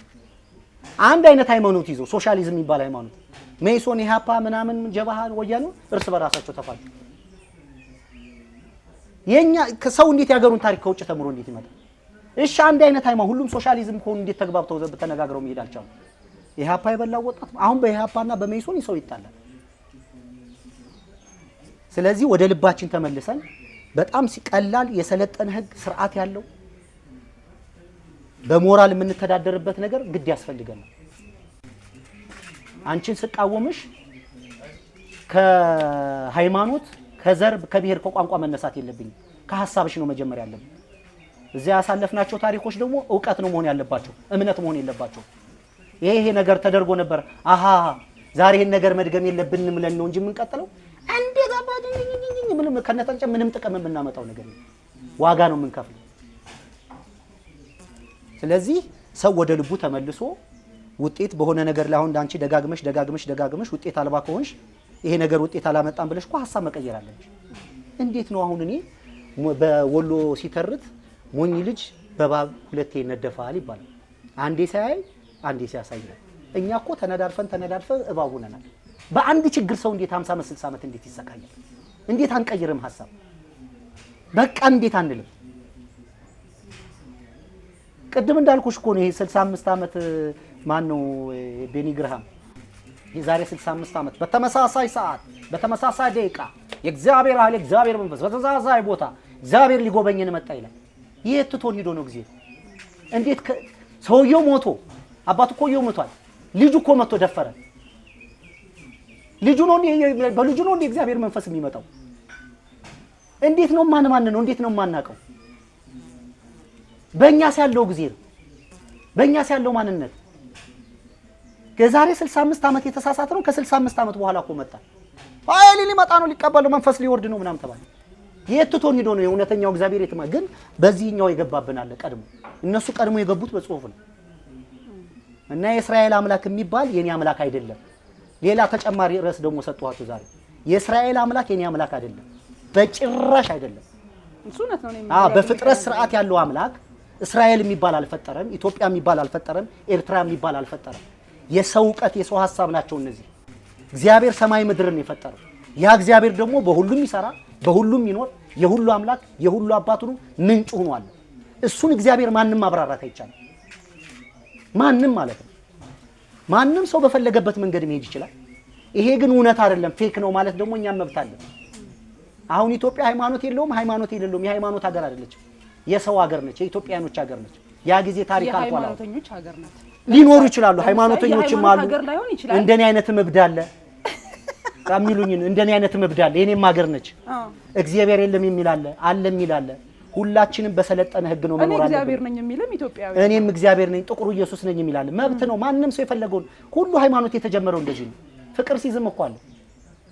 አንድ አይነት ሃይማኖት ይዘው ሶሻሊዝም የሚባል ሃይማኖት ሜሶን፣ ኢህአፓ ምናምን ጀባሃ፣ ወያኔ እርስ በራሳቸው ተፋጁ። የኛ ሰው እንዴት ያገሩን ታሪክ ከውጭ ተምሮ እንዴት ይመጣል? እሺ አንድ አይነት ሃይማኖት ሁሉም ሶሻሊዝም ከሆኑ እንዴት ተግባብተው ተነጋግረው መሄድ አልቻሉም? ኢህአፓ የበላው ወጣት አሁን በኢህአፓና በሜሶን ሰው ይጣላል። ስለዚህ ወደ ልባችን ተመልሰን በጣም ሲቀላል የሰለጠነ ህግ ስርዓት ያለው በሞራል የምንተዳደርበት ነገር ግድ ያስፈልገናል። አንቺን ስቃወምሽ ከሃይማኖት ከዘር ከብሔር ከቋንቋ መነሳት የለብኝም። ከሀሳብሽ ነው መጀመር ያለብን። እዚያ ያሳለፍናቸው ታሪኮች ደግሞ እውቀት ነው መሆን ያለባቸው፣ እምነት መሆን የለባቸው። ይሄ ነገር ተደርጎ ነበር፣ አሃ ዛሬ ይሄን ነገር መድገም የለብንም ብለን ነው እንጂ የምንቀጥለው እንዴት አባዲ ምንም ከነጠንጨ ምንም ጥቅም የምናመጣው ነገር የለም። ዋጋ ነው የምንከፍለው። ስለዚህ ሰው ወደ ልቡ ተመልሶ ውጤት በሆነ ነገር ላይ አሁን አንቺ ደጋግመሽ ደጋግመሽ ደጋግመሽ ውጤት አልባ ከሆንሽ ይሄ ነገር ውጤት አላመጣም ብለሽ እኮ ሀሳብ መቀየር አለብሽ። እንዴት ነው አሁን እኔ በወሎ ሲተርት ሞኝ ልጅ በእባብ ሁለቴ ይነደፋል ይባላል። አንዴ ሲያይ አንዴ ሲያሳይ። እኛ እኮ ተነዳድፈን ተነዳድፈን እባብ ሆነናል። በአንድ ችግር ሰው እንዴት 50 ዓመት 60 ዓመት እንዴት ይሰቃያል? እንዴት አንቀይርም ሀሳብ? በቃ እንዴት አንልም? ቅድም እንዳልኩሽ እኮ ነው። ይሄ 65 ዓመት ማን ነው ቤኒ ግርሃም የዛሬ 65 ዓመት በተመሳሳይ ሰዓት በተመሳሳይ ደቂቃ የእግዚአብሔር ኃይል የእግዚአብሔር መንፈስ በተመሳሳይ ቦታ እግዚአብሔር ሊጎበኘን መጣ ይላል። የት ትቶን ሂዶ ነው ጊዜ? እንዴት ሰውየው ሞቶ አባቱ እኮ ሞቷል። ልጁ እኮ መጥቶ ደፈረ። ልጁ ነው በልጁ ነው እንደ እግዚአብሔር መንፈስ የሚመጣው? እንዴት ነው ማን ማን ነው? እንዴት ነው የማናውቀው? በእኛስ ያለው ጊዜ ነው። በእኛስ ያለው ማንነት የዛሬ 65 ዓመት የተሳሳተ ነው። ከ65 ዓመት በኋላ እኮ መጣ። ኃይል ሊመጣ ነው፣ ሊቀበለው መንፈስ ሊወርድ ነው ምናምን ተባለ። የት ትቶን ሂዶ ነው የእውነተኛው እግዚአብሔር? የትማ ግን በዚህኛው የገባብን አለ ቀድሞ። እነሱ ቀድሞ የገቡት በጽሁፍ ነው። እና የእስራኤል አምላክ የሚባል የኔ አምላክ አይደለም። ሌላ ተጨማሪ ርዕስ ደግሞ ሰጥኋችሁ ዛሬ። የእስራኤል አምላክ የኔ አምላክ አይደለም፣ በጭራሽ አይደለም።
እሱ እውነት ነው።
በፍጥረት ስርዓት ያለው አምላክ እስራኤል የሚባል አልፈጠረም፣ ኢትዮጵያ የሚባል አልፈጠረም፣ ኤርትራ የሚባል አልፈጠረም። የሰው እውቀት የሰው ሀሳብ ናቸው እነዚህ። እግዚአብሔር ሰማይ ምድርን የፈጠረው ያ እግዚአብሔር ደግሞ በሁሉም ይሰራ፣ በሁሉም ይኖር፣ የሁሉ አምላክ የሁሉ አባት ሆኖ ምንጭ ሆኗል። እሱን እግዚአብሔር ማንም ማብራራት አይቻልም። ማንም ማለት ነው። ማንም ሰው በፈለገበት መንገድ መሄድ ይችላል። ይሄ ግን እውነት አይደለም፣ fake ነው ማለት ደግሞ እኛም መብት አለን። አሁን ኢትዮጵያ ሃይማኖት የለውም፣ ሃይማኖት የሌለውም የሃይማኖት ሀገር አይደለችም። የሰው ሀገር ነች፣ የኢትዮጵያኖች ሀገር ነች። ያ ጊዜ ታሪክ አልፏል።
የሃይማኖተኞች ሀገር ናት።
ሊኖሩ ይችላሉ፣ ሃይማኖተኞችም አሉ። እንደኔ አይነት እብድ አለ የሚሉኝን እንደኔ አይነት እብድ አለ፣ የኔም ሀገር ነች። እግዚአብሔር የለም የሚል አለ፣ አለ የሚል አለ። ሁላችንም በሰለጠነ ህግ ነው መኖር አለብን።
እኔ እግዚአብሔር ነኝ የሚልም ኢትዮጵያዊ፣
እኔም እግዚአብሔር ነኝ፣ ጥቁሩ ኢየሱስ ነኝ የሚል አለ። መብት ነው። ማንም ሰው የፈለገውን ሁሉ ሃይማኖት የተጀመረው እንደዚህ ነው። ፍቅር ሲዝም እኮ አለ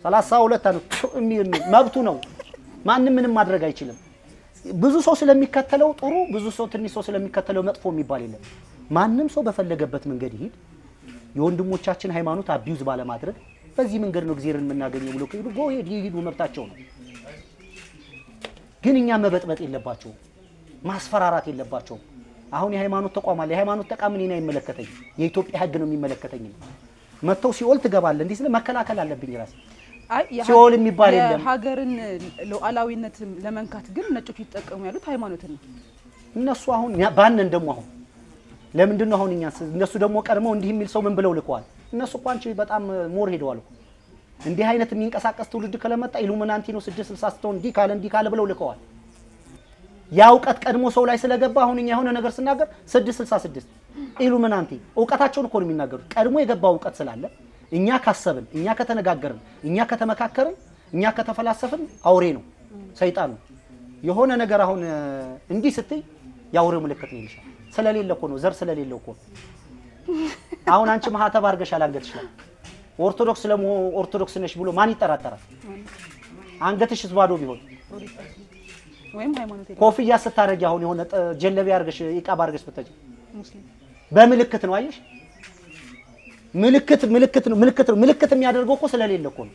32 ነው የሚል መብቱ ነው። ማንም ምንም ማድረግ አይችልም። ብዙ ሰው ስለሚከተለው ጥሩ፣ ብዙ ሰው ትንሽ ሰው ስለሚከተለው መጥፎ የሚባል የለም። ማንም ሰው በፈለገበት መንገድ ይሂድ። የወንድሞቻችን ሃይማኖት abuse ባለማድረግ በዚህ መንገድ ነው እግዚአብሔርን የምናገኘው ብሎ ከሄዱ go ahead ይሂዱ፣ መብታቸው ነው። ግን እኛ መበጥበጥ የለባቸውም፣ ማስፈራራት የለባቸውም። አሁን የሃይማኖት ተቋም አለ። የሃይማኖት ተቋም እኔን አይመለከተኝም፣ የኢትዮጵያ ህግ ነው የሚመለከተኝ። መተው ሲኦል ትገባለህ እንዲህ ስለ መከላከል አለብኝ ራሴ። ሲኦል የሚባል የለም።
የሀገርን ሉዓላዊነት ለመንካት ግን ነጮች ይጠቀሙ ያሉት ሃይማኖትን ነው።
እነሱ አሁን ባነን ደግሞ አሁን ለምንድን ነው አሁን እኛ እነሱ ደግሞ ቀድመው እንዲህ የሚል ሰው ምን ብለው ልከዋል? እነሱ እኮ አንቺ በጣም more ሄደዋል እኮ። እንዲህ አይነት የሚንቀሳቀስ ትውልድ ከለመጣ ኢሉሚናንቲ ነው 666 እንዲህ ካለ እንዲህ ካለ ብለው ልከዋል። ያ እውቀት ቀድሞ ሰው ላይ ስለገባ አሁን እኛ የሆነ ነገር ስናገር 666 ኢሉሚናንቲ እውቀታቸውን እኮ ነው የሚናገሩት። ቀድሞ የገባው እውቀት ስላለ እኛ ካሰብን፣ እኛ ከተነጋገርን፣ እኛ ከተመካከርን፣ እኛ ከተፈላሰፍን አውሬ ነው ሰይጣን ነው። የሆነ ነገር አሁን እንዲህ ስትይ የአውሬው ምልክት ነው ይልሻል። ስለሌለ እኮ ነው፣ ዘር ስለሌለው እኮ ነው። አሁን አንቺ ማህተብ አድርገሻል አንገትሽ ላይ። ኦርቶዶክስ ለመሆን ኦርቶዶክስ ነሽ ብሎ ማን ይጠራጠራል? አንገትሽስ ባዶ ቢሆን
ወይም ሃይማኖት የለም።
ኮፍያ ስታረጊ አሁን የሆነ ጀለቢያ አድርገሽ ኢቃብ አድርገሽ ብትሄጂ በምልክት ነው። አየሽ፣ ምልክት ምልክት ነው፣ ምልክት ነው። ምልክት የሚያደርገው እኮ ስለሌለ እኮ ነው።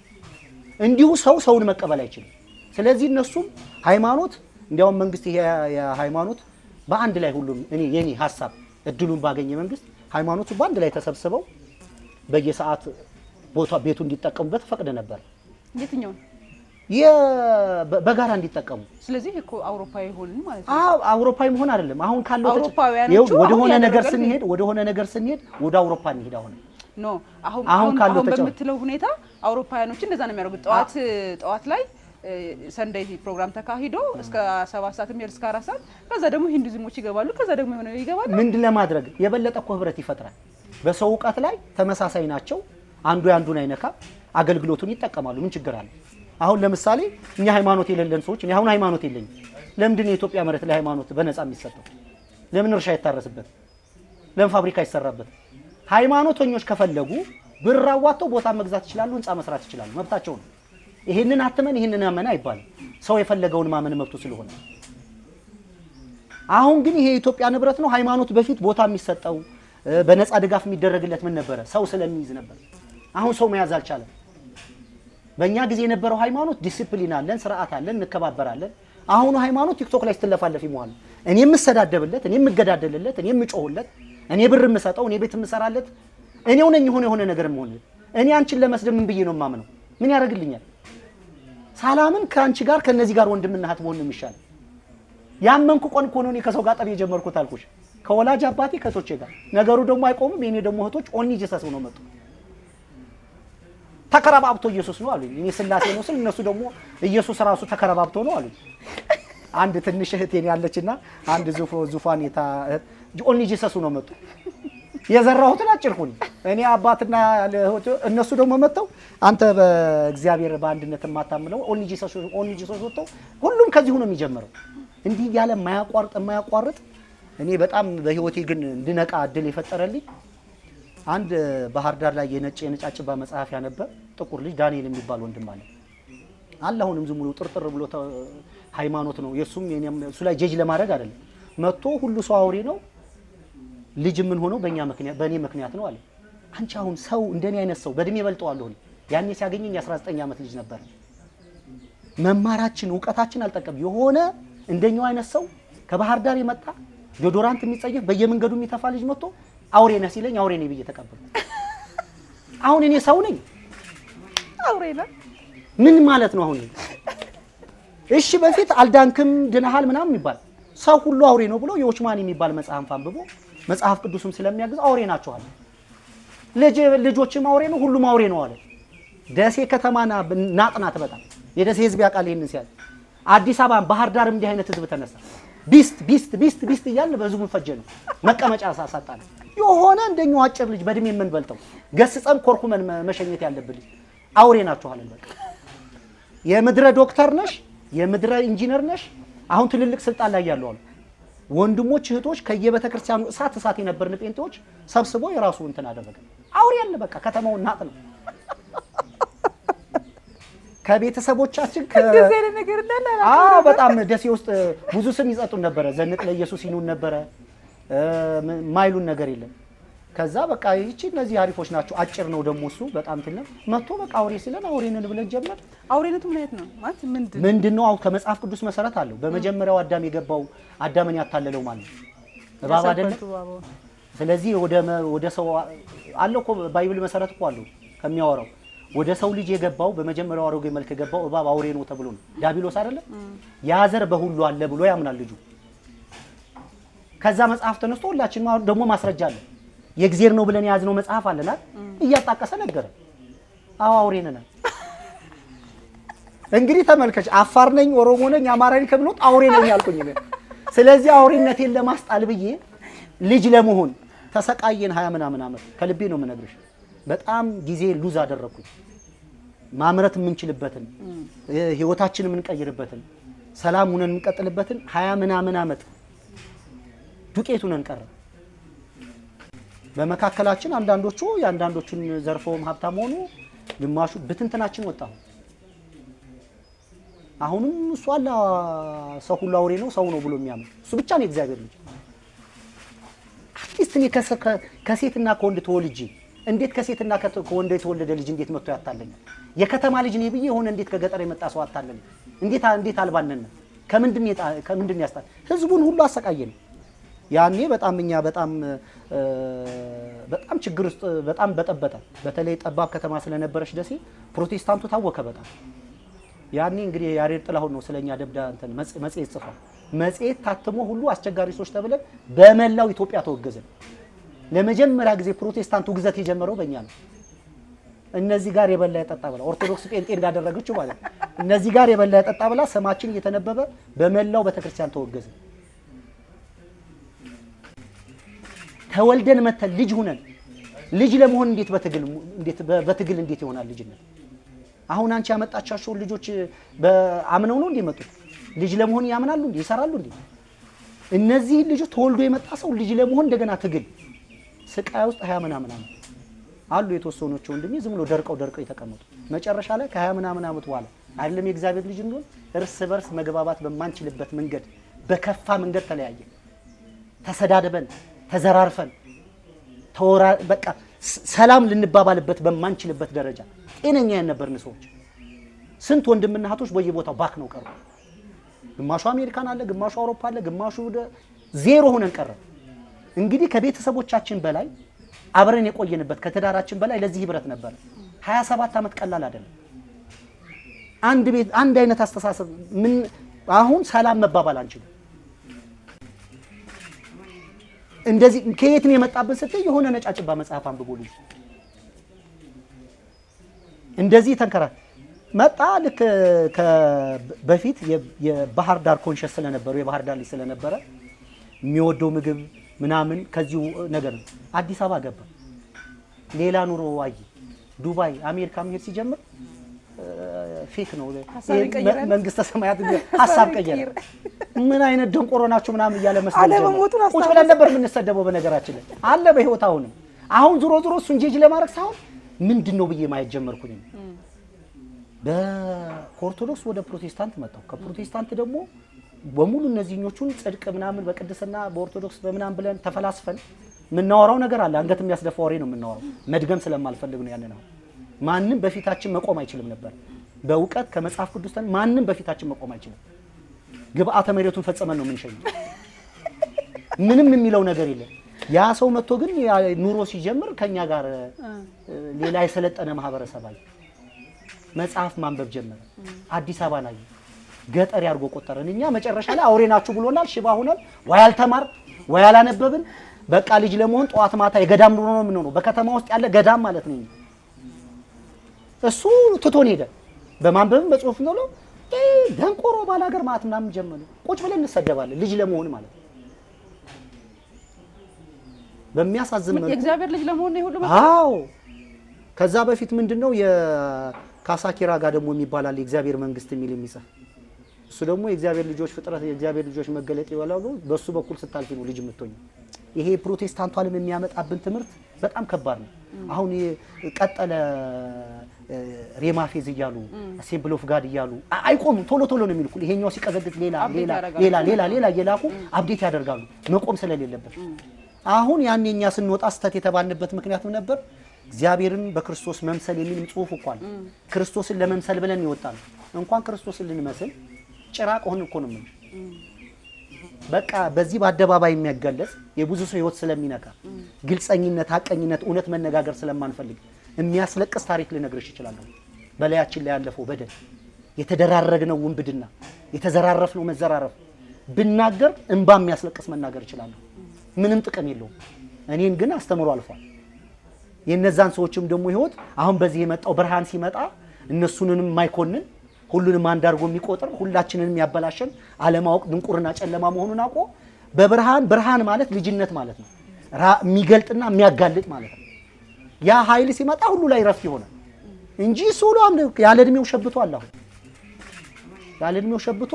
እንዲሁ ሰው ሰውን መቀበል አይችልም። ስለዚህ እነሱም ሃይማኖት እንዲያውም መንግስት ይሄ የሃይማኖት በአንድ ላይ ሁሉም እኔ የኔ ሐሳብ እድሉን ባገኘ መንግስት ሃይማኖቱ በአንድ ላይ ተሰብስበው በየሰዓት ቦታ ቤቱ እንዲጠቀሙበት ፈቅደ ነበር።
የትኛው
በጋራ እንዲጠቀሙ።
ስለዚህ እኮ አውሮፓዊ ሆንን ማለት ነው።
አዎ አውሮፓዊ መሆን አይደለም። አሁን ካለው ወደ ሆነ ነገር ስንሄድ ወደ ሆነ ነገር ስንሄድ ወደ አውሮፓ እንሄድ። አሁን
no አሁን አሁን በምትለው ሁኔታ አውሮፓውያኖች እንደዛ ነው የሚያደርጉት። ጠዋት ጠዋት ላይ Sunday ፕሮግራም ተካሂዶ እስከ 7 ሰዓት የሚሄድ እስከ 4 ሰዓት፣ ከዛ ደግሞ ሂንዱይዝሞች ይገባሉ፣ ከዛ ደግሞ የሆነ ይገባሉ።
ምንድን ለማድረግ የበለጠ እኮ ህብረት ይፈጥራል። በሰው እውቀት ላይ ተመሳሳይ ናቸው። አንዱ ያንዱን አይነካ፣ አገልግሎቱን ይጠቀማሉ። ምን ችግር አለ? አሁን ለምሳሌ እኛ ሃይማኖት የሌለን ሰዎች፣ እኔ አሁን ሃይማኖት የለኝም። ለምንድን ነው የኢትዮጵያ መሬት ላይ ሃይማኖት በነፃ የሚሰጠው? ለምን እርሻ ይታረስበት? ለምን ፋብሪካ ይሰራበት? ሃይማኖተኞች ከፈለጉ ብር አዋጥተው ቦታ መግዛት ይችላሉ፣ ህንፃ መስራት ይችላሉ፣ መብታቸው ነው። ይሄንን አትመን ይሄንን አመን አይባልም። ሰው የፈለገውን ማመን መብቱ ስለሆነ። አሁን ግን ይሄ የኢትዮጵያ ንብረት ነው። ሃይማኖት በፊት ቦታ የሚሰጠው በነፃ ድጋፍ የሚደረግለት ምን ነበረ? ሰው ስለሚይዝ ነበር። አሁን ሰው መያዝ አልቻለም። በእኛ ጊዜ የነበረው ሃይማኖት ዲሲፕሊን አለን፣ ስርዓት አለን፣ እንከባበራለን። አሁኑ ሃይማኖት ቲክቶክ ላይ ስትለፋለፍ ይመዋል። እኔ የምሰዳደብለት፣ እኔ የምገዳደልለት፣ እኔ የምጮህለት፣ እኔ ብር የምሰጠው፣ እኔ ቤት የምሰራለት፣ እኔው ነኝ የሆነ የሆነ ነገር የምሆንለት። እኔ አንቺን ለመስደብ ምን ብዬ ነው የማምነው? ምን ያደርግልኛል? ሰላምን ከአንቺ ጋር ከነዚህ ጋር ወንድምና እህት መሆን ነው የሚሻለው። ያመንኩ ቆን እኮ ነው እኔ ከሰው ጋር ጠብ የጀመርኩት አልኩሽ፣ ከወላጅ አባቴ ከእህቶቼ ጋር። ነገሩ ደግሞ አይቆምም። የኔ ደግሞ እህቶች Only Jesus ነው መጡ። ተከረባብቶ ኢየሱስ ነው አሉኝ። እኔ ስላሴ ነው ስል እነሱ ደግሞ ኢየሱስ ራሱ ተከረባብቶ ነው አሉኝ። አንድ ትንሽ እህቴን ያለችና አንድ ዙፋን የታ Only Jesus ነው መጡ። የዘራሁትን አጭርኩኝ እኔ አባትና እነሱ ደግሞ መጥተው አንተ በእግዚአብሔር በአንድነት የማታምነው Only Jesus Only Jesus ወጥተው ሁሉም ከዚሁ ነው የሚጀምረው። እንዲህ ያለ የማያቋርጥ የማያቋርጥ እኔ በጣም በህይወቴ ግን እንድነቃ እድል የፈጠረልኝ አንድ ባህር ዳር ላይ የነጭ የነጫጭባ መጽሐፍ ያነበ ጥቁር ልጅ ዳንኤል የሚባል ወንድም አለ። አለ አሁንም ዝም ብሎ ጥርጥር ብሎ ሃይማኖት ነው የሱም የኔም እሱ ላይ ጀጅ ለማድረግ አይደለም። መጥቶ ሁሉ ሰው አውሬ ነው፣ ልጅ ምን ሆነው በእኛ ምክንያት በእኔ ምክንያት ነው አለ። አንቺ አሁን ሰው እንደኔ አይነት ሰው በእድሜ በልጠዋለሁ እኔ። ያኔ ሲያገኘኝ 19 ዓመት ልጅ ነበር። መማራችን እውቀታችን አልጠቀም። የሆነ እንደኛው አይነት ሰው ከባህር ዳር የመጣ deodorant የሚጸየፍ በየመንገዱ የሚተፋ ልጅ መጥቶ አውሬ ነህ ሲለኝ አውሬ ነኝ ብዬ ተቀበልኩ። አሁን እኔ ሰው ነኝ?
አውሬ ነህ
ምን ማለት ነው አሁን? እሺ በፊት አልዳንክም ድነሃል ምናምን የሚባል ሰው ሁሉ አውሬ ነው ብሎ የዎችማን የሚባል መጽሐፍ አንብቦ መጽሐፍ ቅዱስም ስለሚያግዝ አውሬ ናቸው አለ። ልጆችም አውሬ ነው፣ ሁሉም አውሬ ነው አለ። ደሴ ከተማና ናጥናት በጣም የደሴ ህዝብ ያውቃል ይሄንን ሲያል። አዲስ አበባ ባህር ዳርም እንዲህ አይነት ህዝብ ተነሳ። Beast beast beast beast እያልን በህዝቡን ፈጀ ነው መቀመጫ ሳሳጣን። የሆነ እንደኛው አጭር ልጅ በእድሜ የምንበልጠው ገስጸን ኮርኩመን መሸኘት ያለብን ልጅ አውሬ ናቸው አለን። በቃ የምድረ ዶክተር ነሽ፣ የምድረ ኢንጂነር ነሽ፣ አሁን ትልልቅ ስልጣን ላይ ያሉ አሉ ወንድሞች እህቶች፣ ከየቤተ ክርስቲያኑ እሳት እሳት የነበርን ጴንጤዎች ሰብስቦ የራሱ እንትን አደረገ። አውሬ ያለ በቃ ከተማውን ናጥ ነው። ከቤተሰቦቻችን
እንደዚህ አይነት ነገር እንዳለ
አዎ፣ በጣም ደሴ ውስጥ ብዙ ስም ይሰጡን ነበረ። ዘንጥ ለኢየሱስ ይኑን ነበረ፣ ማይሉን ነገር የለም። ከዛ በቃ ይቺ እነዚህ አሪፎች ናቸው። አጭር ነው ደግሞ እሱ በጣም ትልቅ መጥቶ በቃ አውሬ ሲለን አውሬንን ብለን ጀመር።
አውሬነቱ ምን አይነት ነው ማለት ምንድን
ምንድነው? አሁን ከመጽሐፍ ቅዱስ መሰረት አለው። በመጀመሪያው አዳም የገባው አዳምን ያታለለው ማለት ነው እባብ አይደለም። ስለዚህ ወደ ሰው አለው እኮ Bible መሰረት እኮ አለው ከሚያወራው ወደ ሰው ልጅ የገባው በመጀመሪያው አሮጌ መልክ የገባው እባብ አውሬ ነው ተብሎ ነው። ዲያብሎስ አይደለም ያ ዘር በሁሉ አለ ብሎ ያምናል ልጁ። ከዛ መጽሐፍ ተነስቶ ሁላችንም ደግሞ ማስረጃ አለ። የእግዚአብሔር ነው ብለን የያዝነው መጽሐፍ አለና እያጣቀሰ ነገረ። አዎ አውሬ ነን። እንግዲህ ተመልከች፣ አፋር ነኝ፣ ኦሮሞ ነኝ፣ አማራ ነኝ ከብሎት አውሬ ነኝ አልኩኝ። ስለዚህ አውሬነቴን ለማስጣል ብዬ ልጅ ለመሆን ተሰቃየን። 20 ምናምን ዓመት ከልቤ ነው የምነግርሽ። በጣም ጊዜ lose አደረኩኝ። ማምረት የምንችልበትን ህይወታችን የምንቀይርበትን ሰላም ሁነን የምንቀጥልበትን 20 ምናምን ዓመት ዱቄት ሁነን ቀረ። በመካከላችን አንዳንዶቹ የአንዳንዶቹን ዘርፈውም ሀብታም ሆኑ፣ ግማሹ ብትንትናችን ወጣ። አሁንም እሱ አለ ሰው ሁሉ አውሬ ነው ሰው ነው ብሎ የሚያምን እሱ ብቻ ነው የእግዚአብሔር ልጅ። At least እኔ ከሴትና ከወንድ ተወልጄ እንዴት ከሴትና ከወንድ የተወለደ ልጅ እንዴት መጥቶ ያታለኛል? የከተማ ልጅ ነኝ ብዬ የሆነ እንዴት ከገጠር የመጣ ሰው አታለኝ? እንዴት እንዴት አልባነነ? ከምንድን ያስጣል? ህዝቡን ሁሉ አሰቃየን። ያኔ በጣም እኛ በጣም በጣም ችግር ውስጥ በጣም በጠበጠ። በተለይ ጠባብ ከተማ ስለነበረች ደሴ ፕሮቴስታንቱ ታወከ በጣም። ያኔ እንግዲህ ያሬድ ጥላሁን ነው ስለኛ ደብዳ እንትን መጽሔት ጽፏል። መጽሔት ታትሞ ሁሉ አስቸጋሪ ሰዎች ተብለን በመላው ኢትዮጵያ ተወገዘን። ለመጀመሪያ ጊዜ ፕሮቴስታንቱ ግዘት የጀመረው በእኛ ነው። እነዚህ ጋር የበላ የጠጣ ብላ ኦርቶዶክስ ጴንጤ እንዳደረገችው ማለት ነው። እነዚህ ጋር የበላ የጠጣ ብላ ስማችን እየተነበበ በመላው ቤተክርስቲያን ተወገዘ። ተወልደን መተን ልጅ ሁነን ልጅ ለመሆን እንዴት በትግል እንዴት በትግል እንዴት ይሆናል ልጅነት? አሁን አንቺ ያመጣቻቸውን ልጆች አምነው ነው እንዴ መጡት? ልጅ ለመሆን ያምናሉ እንዴ? ይሰራሉ እንዴ? እነዚህ ልጆች ተወልዶ የመጣ ሰው ልጅ ለመሆን እንደገና ትግል ስቃይ ውስጥ 20 ምናምን ዓመት አሉ። የተወሰኖች ወንድሜ ዝም ብሎ ደርቀው ደርቀው የተቀመጡ መጨረሻ ላይ ከ20 ምናምን ዓመት በኋላ አይደለም የእግዚአብሔር ልጅ እንደሆን እርስ በርስ መግባባት በማንችልበት መንገድ በከፋ መንገድ ተለያየ። ተሰዳድበን ተዘራርፈን ተወራ በቃ ሰላም ልንባባልበት በማንችልበት ደረጃ ጤነኛ ያልነበርን ሰዎች ስንት ወንድምና እህቶች በየቦታው ባክ ነው ቀሩ። ግማሹ አሜሪካን አለ፣ ግማሹ አውሮፓ አለ፣ ግማሹ ዜሮ ሆነን ቀረ። እንግዲህ ከቤተሰቦቻችን በላይ አብረን የቆየንበት ከትዳራችን በላይ ለዚህ ህብረት ነበር። 27 ዓመት ቀላል አይደለም። አንድ ቤት አንድ አይነት አስተሳሰብ ምን አሁን ሰላም መባባል አንችልም። እንደዚህ ከየት ነው የመጣብን ስትይ የሆነ ነጫጭባ መጽሐፍ አንብቦ ልጅ እንደዚህ ተንከራ መጣ። ልክ በፊት የባህር ዳር conscious ስለነበሩ የባህር ዳር ልጅ ስለነበረ የሚወደው ምግብ ምናምን ከዚሁ ነገር ነው። አዲስ አበባ ገባ፣ ሌላ ኑሮ አየ። ዱባይ አሜሪካ መሄድ ሲጀምር fake ነው መንግስተ ሰማያት ሀሳብ ቀየረ። ምን አይነት ደንቆሮ ናቸው ምናምን እያለ መስደብ ጀመረ። ቁጭ ብለን ነበር የምንሰደበው። በነገራችን ላይ አለ በህይወት አሁንም አሁን ዞሮ ዞሮ እሱን ጄጅ ለማድረግ ሳይሆን ምንድን ነው ብዬ ማየት ጀመርኩኝ። ከኦርቶዶክስ ወደ ፕሮቴስታንት መጣሁ። ከፕሮቴስታንት ደግሞ በሙሉ እነዚህኞቹን ጽድቅ ምናምን በቅድስና በኦርቶዶክስ በምናምን ብለን ተፈላስፈን የምናወራው ነገር አለ። አንገት የሚያስደፋ ወሬ ነው የምናወራው። መድገም ስለማልፈልግ ነው ያንን። አሁን ማንም በፊታችን መቆም አይችልም ነበር። በእውቀት ከመጽሐፍ ቅዱስ ማንም በፊታችን መቆም አይችልም። ግብአተ መሬቱን ፈጽመን ነው የምንሸኘው። ምንም የሚለው ነገር የለም። ያ ሰው መጥቶ ግን ኑሮ ሲጀምር ከኛ ጋር ሌላ የሰለጠነ ማህበረሰብ አየ። መጽሐፍ ማንበብ ጀመረ። አዲስ አበባን አየ። ገጠር ያርጎ ቆጠረን። እኛ መጨረሻ ላይ አውሬ ናችሁ ብሎናል። ሽባ ሆነን ወይ አልተማር ወይ አላነበብን። በቃ ልጅ ለመሆን ጠዋት ማታ የገዳም ኑሮ ነው የምንሆነው። በከተማ ውስጥ ያለ ገዳም ማለት ነው። እሱ ትቶን ሄደ። በማንበብም በጽሁፍ ነው ደንቆሮ ባላገር ማለት ምናምን ጀመሩ። ቁጭ ብለን እንሰደባለን ልጅ ለመሆን ማለት ነው። በሚያሳዝን መልኩ
የእግዚአብሔር ልጅ ለመሆን ነው ሁሉ።
አዎ። ከዛ በፊት ምንድነው የካሳኪራ ጋር ደግሞ የሚባል አለ የእግዚአብሔር መንግስት የሚል የሚጽፍ። እሱ ደግሞ የእግዚአብሔር ልጆች ፍጥረት የእግዚአብሔር ልጆች መገለጥ ይበላሉ። በሱ በኩል ስታልፊ ነው ልጅ የምትሆኝ። ይሄ ፕሮቴስታንቱ ዓለም የሚያመጣብን ትምህርት በጣም ከባድ ነው። አሁን ቀጠለ Rhema Faith እያሉ Assembly of God እያሉ አይቆሙም። ቶሎ ቶሎ ነው የሚልኩ። ይሄኛው ሲቀዘቅዝ ሌላ ሌላ ሌላ ሌላ ሌላ እየላኩ update ያደርጋሉ መቆም ስለሌለበት። አሁን ያኔ እኛ ስንወጣ ስህተት የተባልንበት ምክንያት ነበር። እግዚአብሔርን በክርስቶስ መምሰል የሚልም ጽሁፍ እኮ አለ። ክርስቶስን ለመምሰል ብለን ይወጣል። እንኳን ክርስቶስን ልንመስል ጭራቅ ሆን እኮ ነው የምልሽ። በቃ በዚህ በአደባባይ የሚያጋለጽ የብዙ ሰው ህይወት ስለሚነካ ግልጸኝነት፣ ሀቀኝነት፣ እውነት መነጋገር ስለማንፈልግ የሚያስለቅስ ታሪክ ልነግርሽ እችላለሁ። በላያችን ላይ ያለፈው በደል፣ የተደራረግነው ውንብድና፣ የተዘራረፍነው መዘራረፍ ብናገር እንባ የሚያስለቅስ መናገር እችላለሁ። ምንም ጥቅም የለውም። እኔን ግን አስተምሮ አልፏል። የነዛን ሰዎችም ደግሞ ህይወት አሁን በዚህ የመጣው ብርሃን ሲመጣ እነሱንም የማይኮንን ሁሉንም አንድ አድርጎ የሚቆጥር ሁላችንንም ያበላሸን አለማወቅ ድንቁርና ጨለማ መሆኑን አውቆ በብርሃን ብርሃን ማለት ልጅነት ማለት ነው። የሚገልጥና የሚያጋልጥ ማለት ነው። ያ ኃይል ሲመጣ ሁሉ ላይ ረፍት ይሆናል እንጂ እሱ ሁሉ ያለ እድሜው ሸብቷል። አሁን ያለ እድሜው ሸብቶ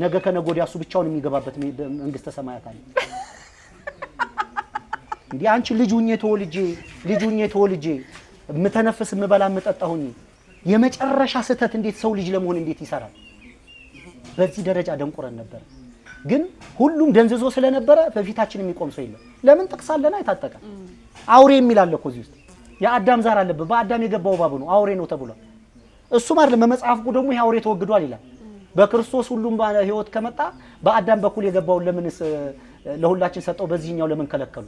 ነገ ከነገ ወዲያ እሱ ብቻውን የሚገባበት መንግስተ ሰማያት አለ። እንዲህ አንቺ ልጅ ሁኜ ተወልጄ ልጅ ሁኜ ተወልጄ የምተነፍስ የምበላ የምጠጣ ሁኜ የመጨረሻ ስህተት እንዴት ሰው ልጅ ለመሆን እንዴት ይሰራል? በዚህ ደረጃ ደንቁረን ነበር። ግን ሁሉም ደንዝዞ ስለነበረ በፊታችን የሚቆም ሰው የለም። ለምን ጥቅስ አለና የታጠቀ አውሬ የሚል አለ እኮ እዚህ ውስጥ የአዳም ዛር አለበት። በአዳም የገባው እባብ ነው አውሬ ነው ተብሏል። እሱም አይደለም በመጽሐፉ ደግሞ ይሄ አውሬ ተወግዷል ይላል። በክርስቶስ ሁሉም ህይወት ከመጣ በአዳም በኩል የገባውን ለምንስ ለሁላችን ሰጠው? በዚህኛው ለምን ከለከሉ?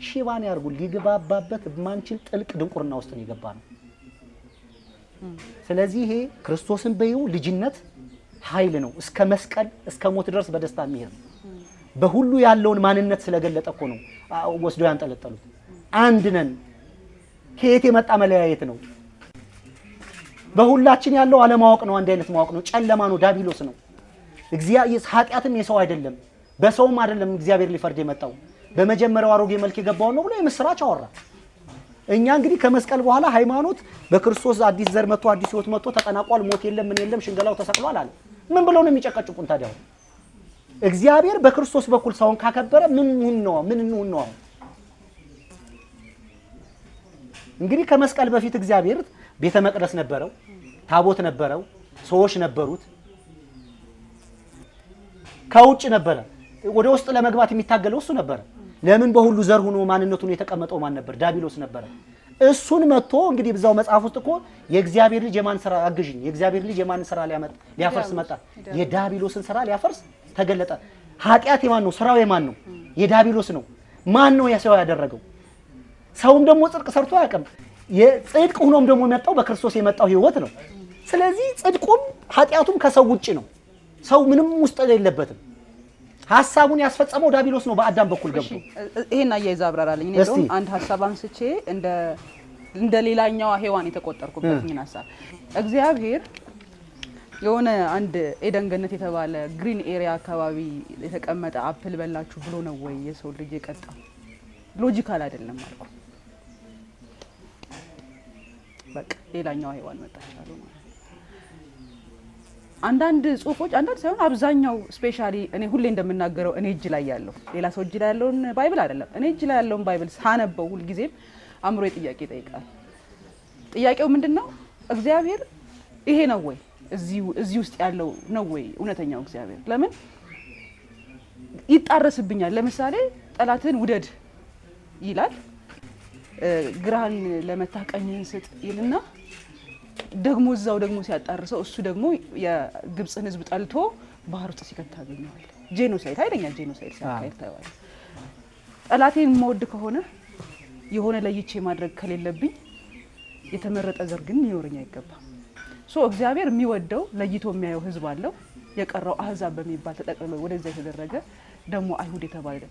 ሽባን ያርጉ። ሊግባባበት የማንችል ጥልቅ ድንቁርና ውስጥ ነው የገባ ነው። ስለዚህ ይሄ ክርስቶስን በይው ልጅነት ኃይል ነው። እስከ መስቀል እስከ ሞት ድረስ በደስታ የሚሄድ ነው። በሁሉ ያለውን ማንነት ስለገለጠ እኮ ነው ወስዶ ያንጠለጠሉት። አንድ ነን። ከየት የመጣ መለያየት ነው? በሁላችን ያለው አለማወቅ ነው። አንድ አይነት ማወቅ ነው። ጨለማ ነው። ዳቢሎስ ነው። እግዚአብሔር ኃጢአትም የሰው አይደለም፣ በሰውም አይደለም እግዚአብሔር ሊፈርድ የመጣው በመጀመሪያው አሮጌ መልክ የገባው ነው ብሎ የምስራች አወራ። እኛ እንግዲህ ከመስቀል በኋላ ሃይማኖት በክርስቶስ አዲስ ዘር መጥቶ አዲስ ህይወት መጥቶ ተጠናቋል። ሞት የለም ምን የለም ሽንገላው ተሰቅሏል አለ። ምን ብለው ነው የሚጨቀጭቁን ታዲያ? እግዚአብሔር በክርስቶስ በኩል ሰውን ካከበረ ምን ነው ምን እንሁን ነው? እንግዲህ ከመስቀል በፊት እግዚአብሔር ቤተ መቅደስ ነበረው፣ ታቦት ነበረው፣ ሰዎች ነበሩት። ከውጭ ነበረ ወደ ውስጥ ለመግባት የሚታገለው እሱ ነበረ። ለምን በሁሉ ዘር ሆኖ ማንነቱን የተቀመጠው ማን ነበር? ዳቢሎስ ነበረ። እሱን መጥቶ እንግዲህ ብዛው መጽሐፍ ውስጥ እኮ የእግዚአብሔር ልጅ የማን ስራ አግዥኝ፣ የእግዚአብሔር ልጅ የማን ስራ ሊያፈርስ መጣ? የዳቢሎስን ስራ ሊያፈርስ ተገለጠ። ኃጢአት የማን ነው? ስራው የማን ነው? የዳቢሎስ ነው። ማን ነው ያ ሰው ያደረገው? ሰውም ደግሞ ጽድቅ ሰርቶ አያውቅም። የጽድቅ ሆኖም ደግሞ የመጣው በክርስቶስ የመጣው ህይወት ነው። ስለዚህ ጽድቁም ኃጢአቱም ከሰው ውጪ ነው። ሰው ምንም ውስጥ የለበትም። ሐሳቡን ያስፈጸመው ዳቢሎስ ነው በአዳም በኩል ገብቶ።
ይሄን አያይዛ አብራራልኝ። እኔ እንደውም አንድ ሐሳብ አንስቼ እንደ ሌላኛዋ ሔዋን የተቆጠርኩበትን ሐሳብ እግዚአብሔር የሆነ አንድ ኤደን ገነት የተባለ green area አካባቢ የተቀመጠ apple በላችሁ ብሎ ነው ወይ የሰው ልጅ የቀጣው? logical አይደለም አልኩ። በቃ ሌላኛዋ ሔዋን መጣች አሉ ማለት ነው። አንዳንድ ጽሁፎች አንዳንድ ሳይሆን አብዛኛው specially እኔ ሁሌ እንደምናገረው እኔ እጅ ላይ ያለው ሌላ ሰው እጅ ላይ ያለውን Bible አይደለም። እኔ እጅ ላይ ያለውን Bible ሳነበው ሁልጊዜም አእምሮዬ ጥያቄ ይጠይቃል። ጥያቄው ምንድነው? እግዚአብሔር ይሄ ነው ወይ? እዚህ ውስጥ ያለው ነው ወይ እውነተኛው እግዚአብሔር? ለምን ይጣረስብኛል? ለምሳሌ ጠላትህን ውደድ ይላል፣ ግራህን ለመታህ ቀኝህን ስጥ ይልና ደግሞ እዛው ደግሞ ሲያጣርሰው እሱ ደግሞ የግብፅን ሕዝብ ጠልቶ ባህር ውስጥ ሲከት ታገኘዋል። Genocide፣ ኃይለኛ genocide ሲያካሄድ ታየዋለህ። ጠላቴን የምወድ ከሆነ የሆነ ለይቼ ማድረግ ከሌለብኝ የተመረጠ ዘር ግን ሊኖረኝ አይገባም። So እግዚአብሔር የሚወደው ለይቶ የሚያየው ህዝብ አለው። የቀረው አህዛብ በሚባል ተጠቅልሎ ወደዛ የተደረገ ደግሞ አይሁድ የተባለ፣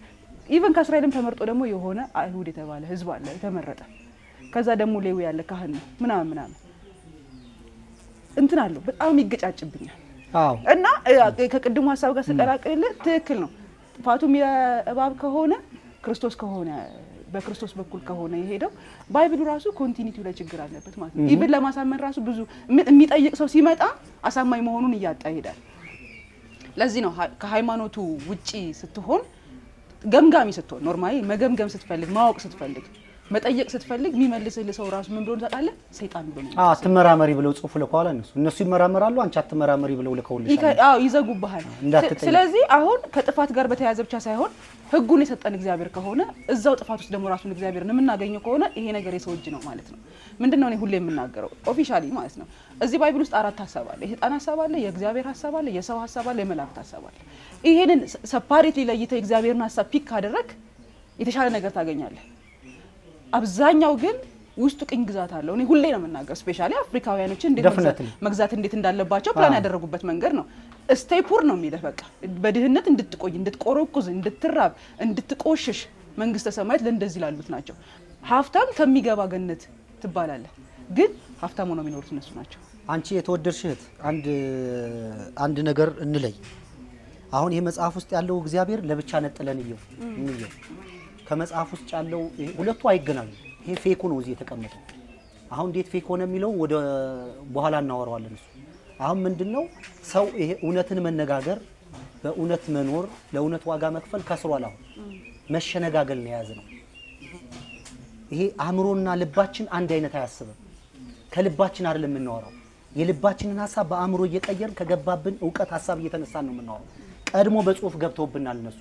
even ከእስራኤልም ተመርጦ ደግሞ የሆነ አይሁድ የተባለ ህዝብ አለ የተመረጠ። ከዛ ደግሞ ሌዊ ያለ ካህን ነው ምናምን ምናምን እንትን አለው፣ በጣም ይገጫጭብኛል። እና ከቅድሙ ሀሳብ ጋር ስቀላቅልልህ ትክክል ነው። ጥፋቱም የእባብ ከሆነ፣ ክርስቶስ ከሆነ፣ በክርስቶስ በኩል ከሆነ የሄደው፣ Bible ኡ ራሱ continuity ው ላይ ችግር አለበት ማለት ነው። Even ለማሳመን ራሱ ብዙ የሚጠይቅ ሰው ሲመጣ አሳማኝ መሆኑን እያጣ ይሄዳል። ለዚህ ነው ከሃይማኖቱ ውጪ ስትሆን፣ ገምጋሚ ስትሆን፣ normally መገምገም ስትፈልግ፣ ማወቅ ስትፈልግ፣ መጠየቅ ስትፈልግ የሚመልስልህ ሰው ራሱ ምን ብሎ ታውቃለህ? ሰይጣን ብሎ ነው።
አትመራመሪ ብለው ጽሁፍ ልከዋል። እነሱ ይመራመራሉ፣ አንቺ አትመራመሪ ብለው ልከውልሻል።
አዎ፣ ይዘጉብሃል። ስለዚህ አሁን ከጥፋት ጋር በተያያዘ ብቻ ሳይሆን ሕጉን የሰጠን እግዚአብሔር ከሆነ፣ እዛው ጥፋት ውስጥ ደግሞ ራሱን እግዚአብሔርን የምናገኘው ከሆነ ይሄ ነገር የሰው እጅ ነው ማለት ነው። ምንድነው እኔ ሁሌ የምናገረው officially ማለት ነው። እዚህ Bible ውስጥ አራት ሀሳብ አለ። የሰይጣን ሀሳብ አለ፣ የእግዚአብሔር ሀሳብ አለ፣ የሰው ሀሳብ አለ፣ የመላእክት ሀሳብ አለ። ይሄንን separately ለይተህ የእግዚአብሔርን ሀሳብ pick ካደረግ የተሻለ ነገር ታገኛለህ። አብዛኛው ግን ውስጡ ቅኝ ግዛት አለው። እኔ ሁሌ ነው የምናገር፣ especially አፍሪካውያኖችን እንዴት መግዛት እንዴት እንዳለባቸው ፕላን ያደረጉበት መንገድ ነው። Stay poor ነው የሚልህ። በቃ በድህነት እንድትቆይ፣ እንድትቆረቁዝ፣ እንድትራብ፣ እንድትቆሽሽ። መንግስተ ሰማያት ለእንደዚህ ላሉት ናቸው። ሀብታም ከሚገባ ገነት ትባላለህ፣ ግን ሀብታም ሆነው የሚኖሩት እነሱ ናቸው።
አንቺ የተወደድሽ እህት፣ አንድ አንድ ነገር እንለይ። አሁን ይሄ መጽሐፍ ውስጥ ያለው እግዚአብሔር ለብቻ ነጥለን እየው እንየው። ከመጽሐፍ ውስጥ ያለው ሁለቱ አይገናኙም። ይሄ fake ኡ ነው እዚህ የተቀመጠው። አሁን እንዴት fake ሆነ የሚለው ወደ በኋላ እናወራዋለን። እሱ አሁን ምንድነው፣ ሰው ይሄ እውነትን መነጋገር፣ በእውነት መኖር፣ ለእውነት ዋጋ መክፈል ከስሯል። አሁን መሸነጋገል ነው የያዝነው። ይሄ አእምሮና ልባችን አንድ አይነት አያስብም። ከልባችን አይደለም የምናወራው። የልባችንን ሀሳብ በአእምሮ እየቀየርን ከገባብን እውቀት ሀሳብ እየተነሳን ነው የምናወራው። ቀድሞ በጽሁፍ ገብተውብናል እነሱ።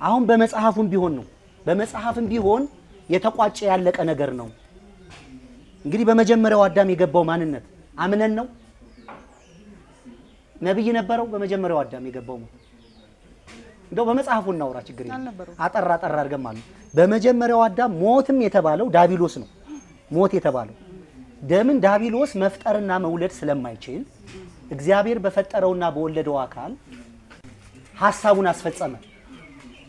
አሁን በመጽሐፉም ቢሆን ነው፣ በመጽሐፍም ቢሆን የተቋጨ ያለቀ ነገር ነው። እንግዲህ በመጀመሪያው አዳም የገባው ማንነት አምነን ነው። ነብይ ነበረው በመጀመሪያው አዳም የገባው ሞት። እንደው በመጽሐፉ እናውራ፣ ችግር የለም። አጠር አጠር አድርገን ማለት ነው። በመጀመሪያው አዳም ሞትም የተባለው ዳቢሎስ ነው። ሞት የተባለው ደምን ዳቢሎስ መፍጠርና መውለድ ስለማይችል እግዚአብሔር በፈጠረውና በወለደው አካል ሀሳቡን አስፈጸመ።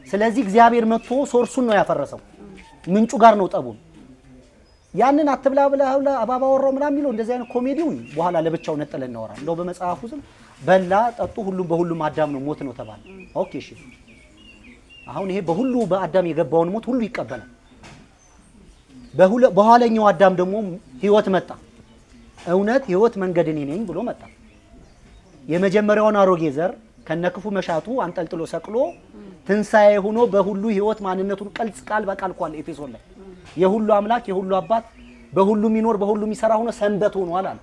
ስለዚህ እግዚአብሔር መጥቶ source ኡን ነው ያፈረሰው። ምንጩ ጋር ነው ጠቡን። ያንን አትብላ ብላ ብላ እባብ አወራው ምናምን የሚለው እንደዚህ አይነት ኮሜዲውን በኋላ ለብቻው ነጥለን እናወራለን። እንደው በመጽሐፉ ስም በላ ጠጡ፣ ሁሉም በሁሉም አዳም ነው ሞት ነው ተባለ። Okay እሺ። አሁን ይሄ በሁሉ በአዳም የገባውን ሞት ሁሉ ይቀበላል። በኋለኛው አዳም ደግሞ ህይወት መጣ። እውነት፣ ህይወት፣ መንገድ እኔ ነኝ ብሎ መጣ። የመጀመሪያውን አሮጌ ዘር ከነክፉ መሻቱ አንጠልጥሎ ሰቅሎ ትንሣኤ ሆኖ በሁሉ ህይወት ማንነቱን ቅልጽ ቃል በቃል ኳል ኤፌሶን ላይ የሁሉ አምላክ፣ የሁሉ አባት፣ በሁሉ የሚኖር፣ በሁሉ የሚሰራ ሆኖ ሰንበት ሆኗል አለ።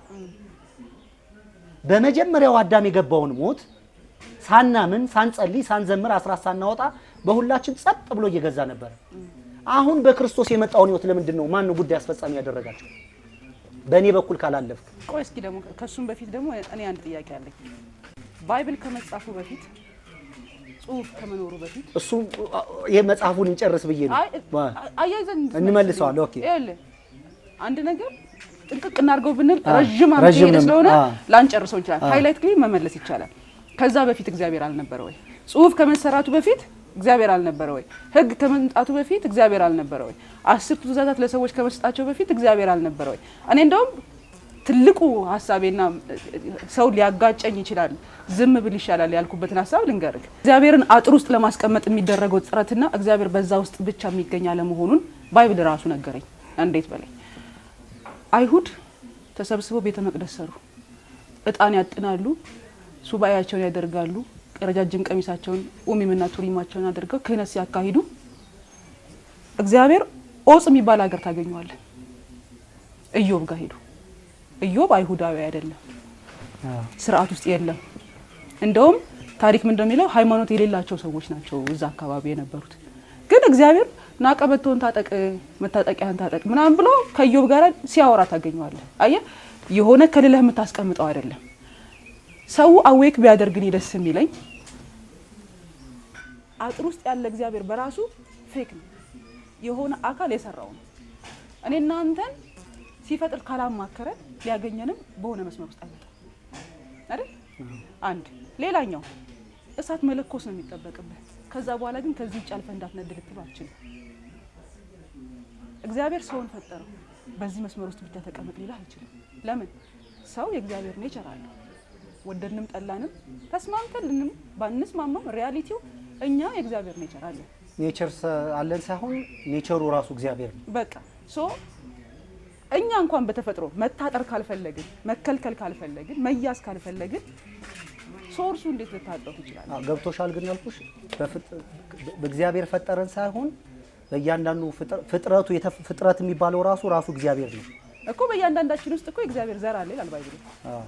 በመጀመሪያው አዳም የገባውን ሞት ሳናምን፣ ሳንጸልይ፣ ሳንዘምር፣ አስራት ሳናወጣ በሁላችን ጸጥ ብሎ እየገዛ ነበር። አሁን በክርስቶስ የመጣውን ህይወት ለምንድን ነው፣ ማን ነው ጉዳይ አስፈጻሚ ያደረጋቸው? በእኔ በኩል ካላለፍክ
ቆይ እስኪ ደግሞ ከእሱም በፊት ደግሞ እኔ አንድ ጥያቄ አለኝ። Bible ከመጻፉ በፊት፣ ጽሁፍ ከመኖሩ በፊት
እሱ ይሄ መጽሐፉን እንጨርስ ብዬ ነው።
አያይዘን
እንመልሰዋለን። Okay።
ይኸውልህ፣ አንድ ነገር ጥንቅቅ እናድርገው ብንል ረዥም ዓመት የሄደ ስለሆነ ላንጨርሰው እንችላለን። Highlight ግን መመለስ ይቻላል። ከዛ በፊት እግዚአብሔር አልነበረ ወይ? ጽሁፍ ከመሰራቱ በፊት እግዚአብሔር አልነበረ ወይ? ህግ ከመምጣቱ በፊት እግዚአብሔር አልነበረ ወይ? አስርቱ ትእዛዛት ለሰዎች ከመስጣቸው በፊት እግዚአብሔር አልነበረ ወይ? እኔ እንደውም ትልቁ ሀሳቤና ሰው ሊያጋጨኝ ይችላል፣ ዝም ብል ይሻላል ያልኩበትን ሀሳብ ልንገርህ። እግዚአብሔርን አጥር ውስጥ ለማስቀመጥ የሚደረገው ጥረትና እግዚአብሔር በዛ ውስጥ ብቻ የሚገኝ አለመሆኑን Bible ራሱ ነገረኝ። እንዴት በላይ አይሁድ ተሰብስበው ቤተ መቅደስ ሰሩ። እጣን ያጥናሉ፣ ሱባኤያቸውን ያደርጋሉ፣ ረጃጅም ቀሚሳቸውን ኡሚምና ቱሪማቸውን አድርገው ክህነት ሲያካሂዱ እግዚአብሔር ኦጽ የሚባል ሀገር ታገኘዋለህ። ኢዮብ ጋር ሄዱ። ኢዮብ አይሁዳዊ አይደለም፣ ስርዓት ውስጥ የለም። እንደውም ታሪክ ምንድነው የሚለው ሃይማኖት የሌላቸው ሰዎች ናቸው እዛ አካባቢ የነበሩት። ግን እግዚአብሔር ና ቀበቶን ታጠቅ፣ መታጠቂያህን ታጠቅ ምናምን ብሎ ከኢዮብ ጋር ሲያወራ ታገኘዋለህ። አየህ፣ የሆነ ከልለህ የምታስቀምጠው አይደለም። ሰው awake ቢያደርግ እኔ ደስ የሚለኝ አጥር ውስጥ ያለ እግዚአብሔር በራሱ fake ነው፣ የሆነ አካል የሰራው ነው። እኔ እናንተን ሲፈጥር ካላማከረ ሊያገኘንም በሆነ መስመር ውስጥ አይመጣም አይደል? አንድ ሌላኛው እሳት መለኮስ ነው የሚጠበቅብህ። ከዛ በኋላ ግን ከዚህ ውጭ አልፈህ እንዳትነድ ልትለው አትችልም። እግዚአብሔር ሰውን ፈጠረው፣ በዚህ መስመር ውስጥ ብቻ ተቀመጥ ሊልህ አይችልም። ለምን? ሰው የእግዚአብሔር nature አለው። ወደድንም ጠላንም ተስማምተንንም ባንስማማም reality ው እኛ የእግዚአብሔር nature አለን።
nature አለን ሳይሆን nature ኡ ራሱ እግዚአብሔር ነው።
በቃ so እኛ እንኳን በተፈጥሮ መታጠር ካልፈለግን፣ መከልከል ካልፈለግን፣ መያዝ ካልፈለግን source ኡ እንዴት ልታጣው ትችላለህ?
ገብቶሻል? ግን ያልኩሽ በእግዚአብሔር ፈጠረን ሳይሆን በእያንዳንዱ ፍጥረቱ ፍጥረት የሚባለው ራሱ ራሱ እግዚአብሔር ነው
እኮ። በእያንዳንዳችን ውስጥ እኮ የእግዚአብሔር ዘር አለ ይላል Bible ኡ።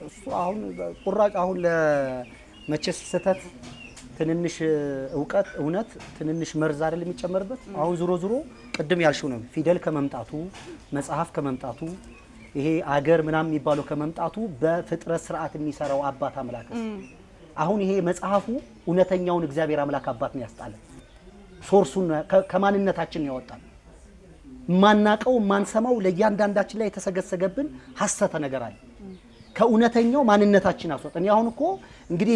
እሱ አሁን ቁራጭ አሁን ለመቼስ ስህተት ትንንሽ እውቀት እውነት ትንንሽ መርዝ አይደል የሚጨመርበት። አሁን ዞሮ ዞሮ ቅድም ያልሽው ነው ፊደል ከመምጣቱ መጽሐፍ ከመምጣቱ ይሄ አገር ምናምን የሚባለው ከመምጣቱ በፍጥረት ስርዓት የሚሰራው አባት አምላክ አሁን ይሄ መጽሐፉ እውነተኛውን እግዚአብሔር አምላክ አባት ነው ያስጣለ። source ኡን ከማንነታችን ነው ያወጣል። ማናቀው ማንሰማው ለእያንዳንዳችን ላይ የተሰገሰገብን ሀሰተ ነገር አለ። ከእውነተኛው ማንነታችን አስወጣ። እኔ አሁን እኮ እንግዲህ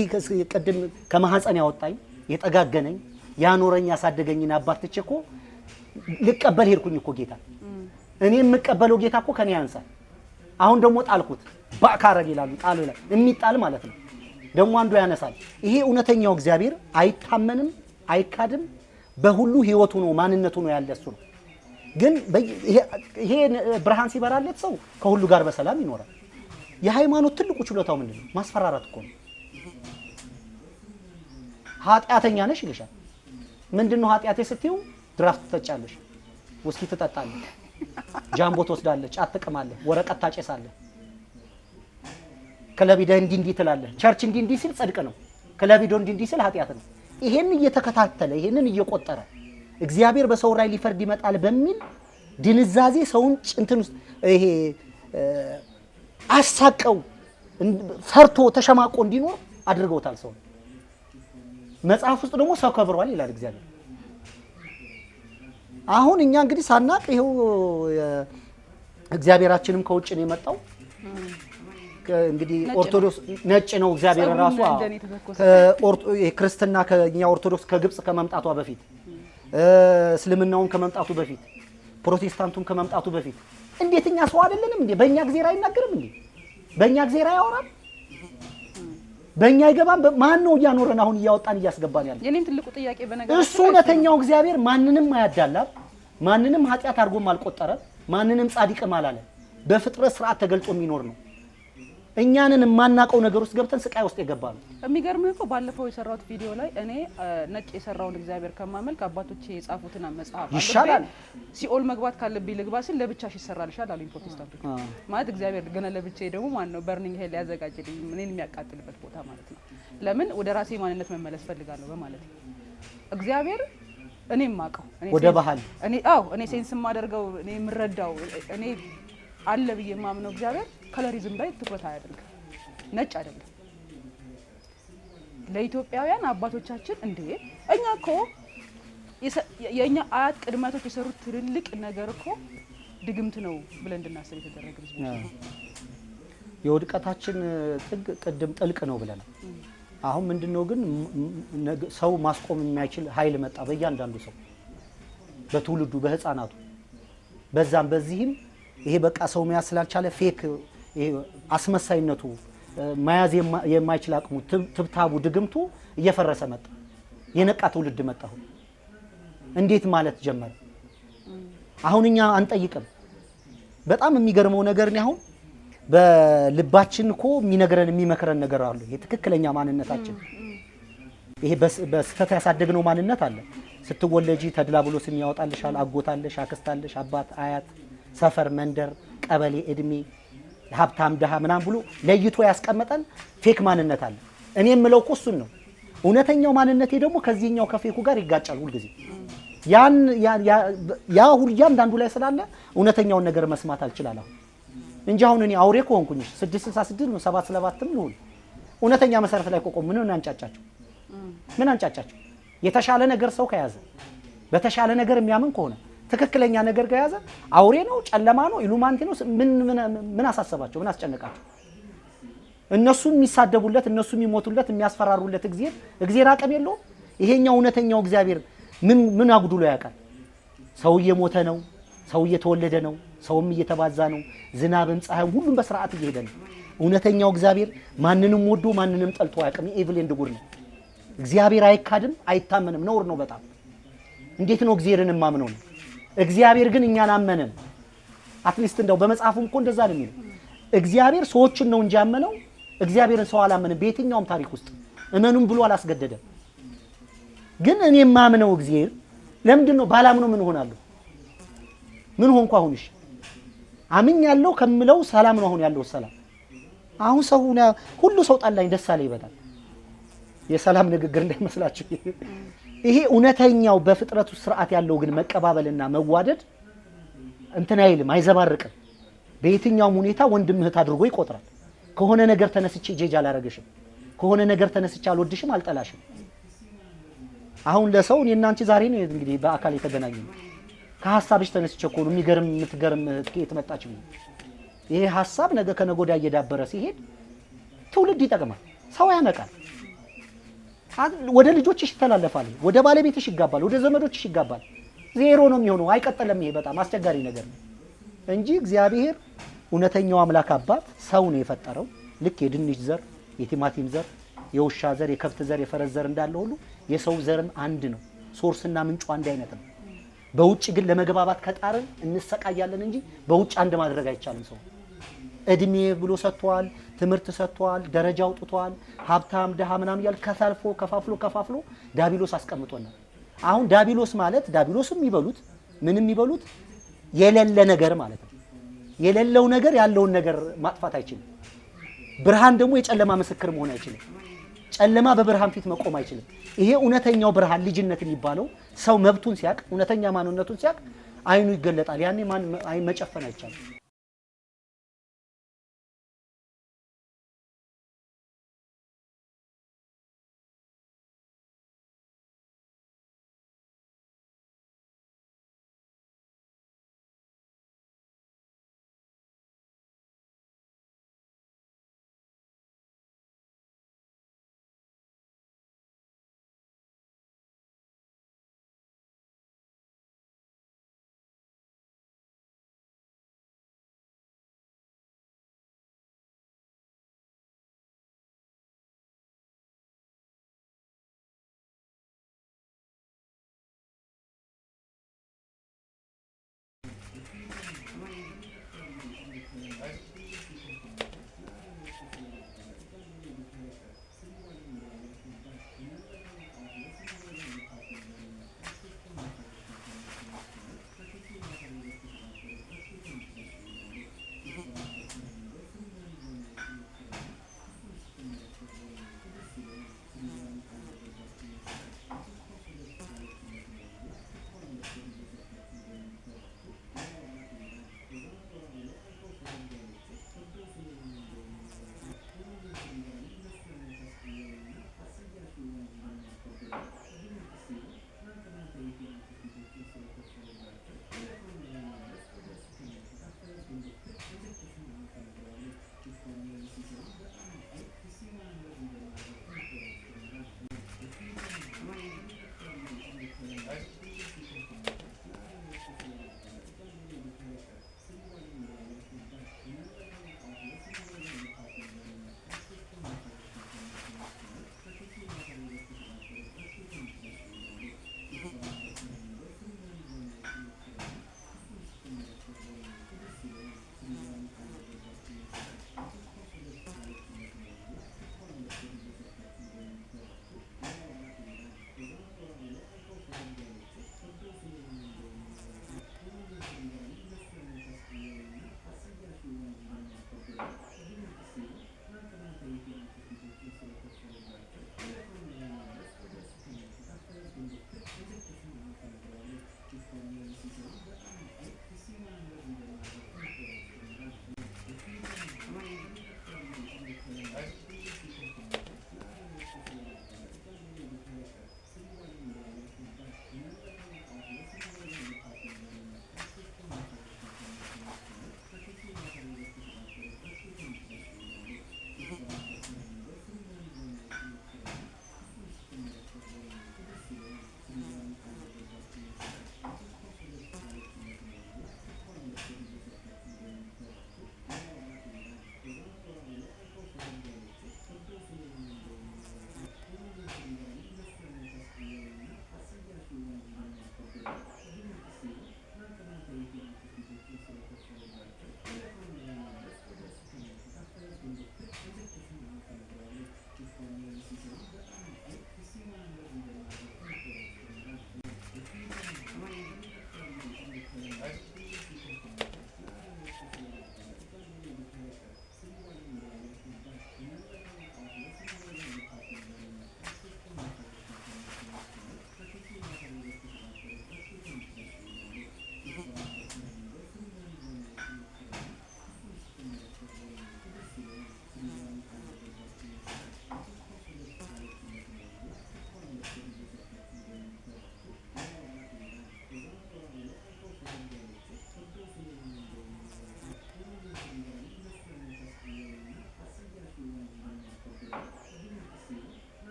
ቅድም ከማህፀን ያወጣኝ የጠጋገነኝ ያኖረኝ ያሳደገኝን አባት ትቼ እኮ ልቀበል ሄድኩኝ እኮ ጌታ። እኔ የምቀበለው ጌታ እኮ ከኔ ያንሳል። አሁን ደግሞ ጣልኩት። ባካረግ ይላሉ ጣሉ ይላል የሚጣል ማለት ነው። ደግሞ አንዱ ያነሳል። ይሄ እውነተኛው እግዚአብሔር አይታመንም፣ አይካድም። በሁሉ ህይወቱ ነው ማንነቱ ነው ያለ እሱ ነው። ግን ይሄ ብርሃን ሲበራለት ሰው ከሁሉ ጋር በሰላም ይኖራል። የሃይማኖት ትልቁ ችሎታው ምንድን ነው? ማስፈራራት እኮ ነው። ኃጢአተኛ ነሽ ይልሻል። ምንድን ነው ኃጢአቴ ስትይው ድራፍት ትጠጫለሽ፣ ውስኪ ትጠጣለህ፣ ጃምቦ ትወስዳለህ፣ ጫት ትቅማለህ፣ ወረቀት ታጨሳለህ፣ ክለብ ሂደህ እንዲህ እንዲህ ትላለህ። church እንዲህ እንዲህ ሲል ጽድቅ ነው፣ ክለብ ሂዶ እንዲህ እንዲህ ሲል ኃጢአት ነው። ይሄን እየተከታተለ ይሄንን እየቆጠረ እግዚአብሔር በሰው ላይ ሊፈርድ ይመጣል በሚል ድንዛዜ ሰውን እንትን ውስጥ ይሄ አሳቀው ፈርቶ ተሸማቆ እንዲኖር አድርገውታል ሰው። መጽሐፍ ውስጥ ደግሞ ሰው ከብሯል ይላል እግዚአብሔር። አሁን እኛ እንግዲህ ሳናቅ ይኸው እግዚአብሔራችንም ከውጭ ነው የመጣው። እንግዲህ ኦርቶዶክስ ነጭ ነው እግዚአብሔር ራሱ። ክርስትና ከኛ ኦርቶዶክስ ከግብጽ ከመምጣቷ በፊት፣ እስልምናውን ከመምጣቱ በፊት፣ ፕሮቴስታንቱን ከመምጣቱ በፊት እንዴት እኛ ሰው አይደለንም እንዴ? በእኛ እግዚአብሔር አይናገርም እንዴ? በእኛ እግዚአብሔር አያወራም? በእኛ አይገባም? ማን ነው እያኖረን አሁን እያወጣን እያስገባን ያለ?
የኔም ትልቁ ጥያቄ በነገራችን
እሱ እውነተኛው እግዚአብሔር ማንንም አያዳላም፣ ማንንም ኃጢአት አድርጎም አልቆጠረም፣ ማንንም ጻድቅም አላለም። በፍጥረት ስርዓት ተገልጾ የሚኖር ነው። እኛንን የማናውቀው ነገር ውስጥ ገብተን ስቃይ ውስጥ የገባ ነው።
የሚገርምህ እኮ ባለፈው የሰራሁት ቪዲዮ ላይ እኔ ነጭ የሰራውን እግዚአብሔር ከማመልክ አባቶቼ የጻፉትን መጽሐፍ
ይሻላል፣
ሲኦል መግባት ካለብኝ ልግባ ሲል ለብቻሽ ይሰራልሻል አሉኝ ፕሮቴስታንቶች። ማለት እግዚአብሔር ገና ለብቻዬ ደግሞ ማን ነው burning hell ያዘጋጀልኝ እኔን የሚያቃጥልበት ቦታ ማለት ነው። ለምን ወደ ራሴ ማንነት መመለስ ፈልጋለሁ በማለት ነው። እግዚአብሔር እኔ የማውቀው
ወደ ባህል
እኔ አዎ እኔ sense የማደርገው እኔ የምረዳው እኔ አለ ብዬ የማምነው እግዚአብሔር colorism ላይ ትኩረት አያደርግም። ነጭ አይደለም። ለኢትዮጵያውያን አባቶቻችን እንዴ እኛ እኮ የኛ አያት ቅድመ አያቶች የሰሩት ትልልቅ ነገር እኮ ድግምት ነው ብለን እንድናስብ የተደረገ ህዝቦች ነው።
የውድቀታችን ጥግ ቅድም ጥልቅ ነው ብለናል። አሁን ምንድነው ግን ሰው ማስቆም የማይችል ኃይል መጣ በእያንዳንዱ ሰው፣ በትውልዱ፣ በህፃናቱ፣ በዛም በዚህም ይሄ በቃ ሰው መያዝ ስላልቻለ fake ይሄ አስመሳይነቱ መያዝ የማይችል አቅሙ ትብታቡ ድግምቱ እየፈረሰ መጣ። የነቃ ትውልድ መጣ። አሁን እንዴት ማለት ጀመረ። አሁን እኛ አንጠይቅም። በጣም የሚገርመው ነገር ነው አሁን በልባችን እኮ የሚነግረን የሚመክረን ነገር አለ። ይሄ ትክክለኛ ማንነታችን ይሄ በስህተት ያሳደግነው ማንነት አለ። ስትወለጂ ተድላ ብሎ ስም ያወጣልሻል። አጎታለሽ፣ አክስታለሽ፣ አባት፣ አያት፣ ሰፈር፣ መንደር፣ ቀበሌ፣ እድሜ፣ ሀብታም ድሃ ምናምን ብሎ ለይቶ ያስቀመጠን fake ማንነት አለ። እኔ የምለው እኮ እሱን ነው። እውነተኛው ማንነቴ ደግሞ ከዚህኛው ከ fake ኡ ጋር ይጋጫል ሁልጊዜ። ያን ያ ሁሉ እያንዳንዱ ላይ ስላለ እውነተኛውን ነገር መስማት አልችላለሁ እንጂ አሁን እኔ አውሬ ከሆንኩኝ 666 ነው 777ም ልሁን እውነተኛ መሰረት ላይ ቆቆም ምን አንጫጫቸው? ምን አንጫጫቸው? የተሻለ ነገር ሰው ከያዘ በተሻለ ነገር የሚያምን ከሆነ ትክክለኛ ነገር ከያዘ አውሬ ነው፣ ጨለማ ነው፣ ኢሉማንቲ ነው፣ ምን ምን አሳሰባቸው? ምን አስጨነቃቸው? እነሱ የሚሳደቡለት፣ እነሱ የሚሞቱለት፣ የሚያስፈራሩለት እግዚአብሔር አቅም የለውም። ይሄኛው እውነተኛው እግዚአብሔር ምን ምን አጉድሎ ያውቃል? ሰው እየሞተ ነው፣ ሰው እየተወለደ ነው፣ ሰውም እየተባዛ ነው፣ ዝናብም ፀሐይም ሁሉም በስርዓት እየሄደ ነው። እውነተኛው እግዚአብሔር ማንንም ወዶ ማንንም ጠልቶ አያውቅም። evil and good ነው። እግዚአብሔር አይካድም፣ አይታመንም። ነውር ነው በጣም። እንዴት ነው እግዚአብሔርን የማምነው ነው? እግዚአብሔር ግን እኛን አመነን። At least እንደው በመጽሐፉም እኮ እንደዛ ነው የሚለው። እግዚአብሔር ሰዎችን ነው እንጂ ያመነው እግዚአብሔርን ሰው አላመነም። በየትኛውም ታሪክ ውስጥ እመኑም ብሎ አላስገደደም። ግን እኔ የማምነው እግዚአብሔር ለምንድን ነው ባላምነው ምን ሆናለሁ? ምን ሆንኩ አሁን? እሺ አምኛለሁ ከምለው ሰላም ነው አሁን ያለው ሰላም። አሁን ሰው ሁሉ ሰው ጠላኝ ደስ አለኝ ይበታል። የሰላም ንግግር እንዳይመስላችሁ። ይሄ እውነተኛው በፍጥረቱ ስርዓት ያለው ግን መቀባበልና መዋደድ እንትን አይልም፣ አይዘባርቅም። በየትኛውም ሁኔታ ወንድም እህት አድርጎ ይቆጥራል። ከሆነ ነገር ተነስቼ ጄጅ አላረግሽም፣ ከሆነ ነገር ተነስቼ አልወድሽም፣ አልጠላሽም። አሁን ለሰው እኔና አንቺ ዛሬ ነው እንግዲህ በአካል የተገናኘነው። ከሀሳብሽ ተነስቼ እኮ ነው የሚገርም የምትገርም እህት ከየት መጣች ብዬ። ይሄ ሀሳብ ነገ ከነገ ወዲያ እየዳበረ ሲሄድ ትውልድ ይጠቅማል፣ ሰው ያነቃል። ወደ ልጆችሽ ይተላለፋል፣ ወደ ባለቤትሽ ይጋባል፣ ወደ ዘመዶችሽ ይጋባል። ዜሮ ነው የሚሆነው፣ አይቀጥልም። ይሄ በጣም አስቸጋሪ ነገር ነው እንጂ እግዚአብሔር እውነተኛው አምላክ አባት ሰው ነው የፈጠረው። ልክ የድንች ዘር፣ የቲማቲም ዘር፣ የውሻ ዘር፣ የከብት ዘር፣ የፈረስ ዘር እንዳለ ሁሉ የሰው ዘርም አንድ ነው። source ና ምንጩ አንድ አይነት ነው። በውጭ ግን ለመግባባት ከጣርን እንሰቃያለን እንጂ በውጭ አንድ ማድረግ አይቻልም። ሰው እድሜ ብሎ ሰጥቷል፣ ትምህርት ሰጥቷል፣ ደረጃ አውጥቷል፣ ሀብታም ድሃ ምናምን እያለ ከሳልፎ ከፋፍሎ ከፋፍሎ ዳቢሎስ አስቀምጦናል። አሁን ዳቢሎስ ማለት ዳቢሎስም የሚበሉት ምንም የሚበሉት የሌለ ነገር ማለት ነው። የሌለው ነገር ያለውን ነገር ማጥፋት አይችልም። ብርሃን ደግሞ የጨለማ ምስክር መሆን አይችልም። ጨለማ በብርሃን ፊት መቆም አይችልም። ይሄ እውነተኛው ብርሃን ልጅነት የሚባለው ሰው መብቱን ሲያቅ፣ እውነተኛ ማንነቱን ሲያቅ አይኑ ይገለጣል። ያኔ ማን አይን መጨፈን አይቻልም።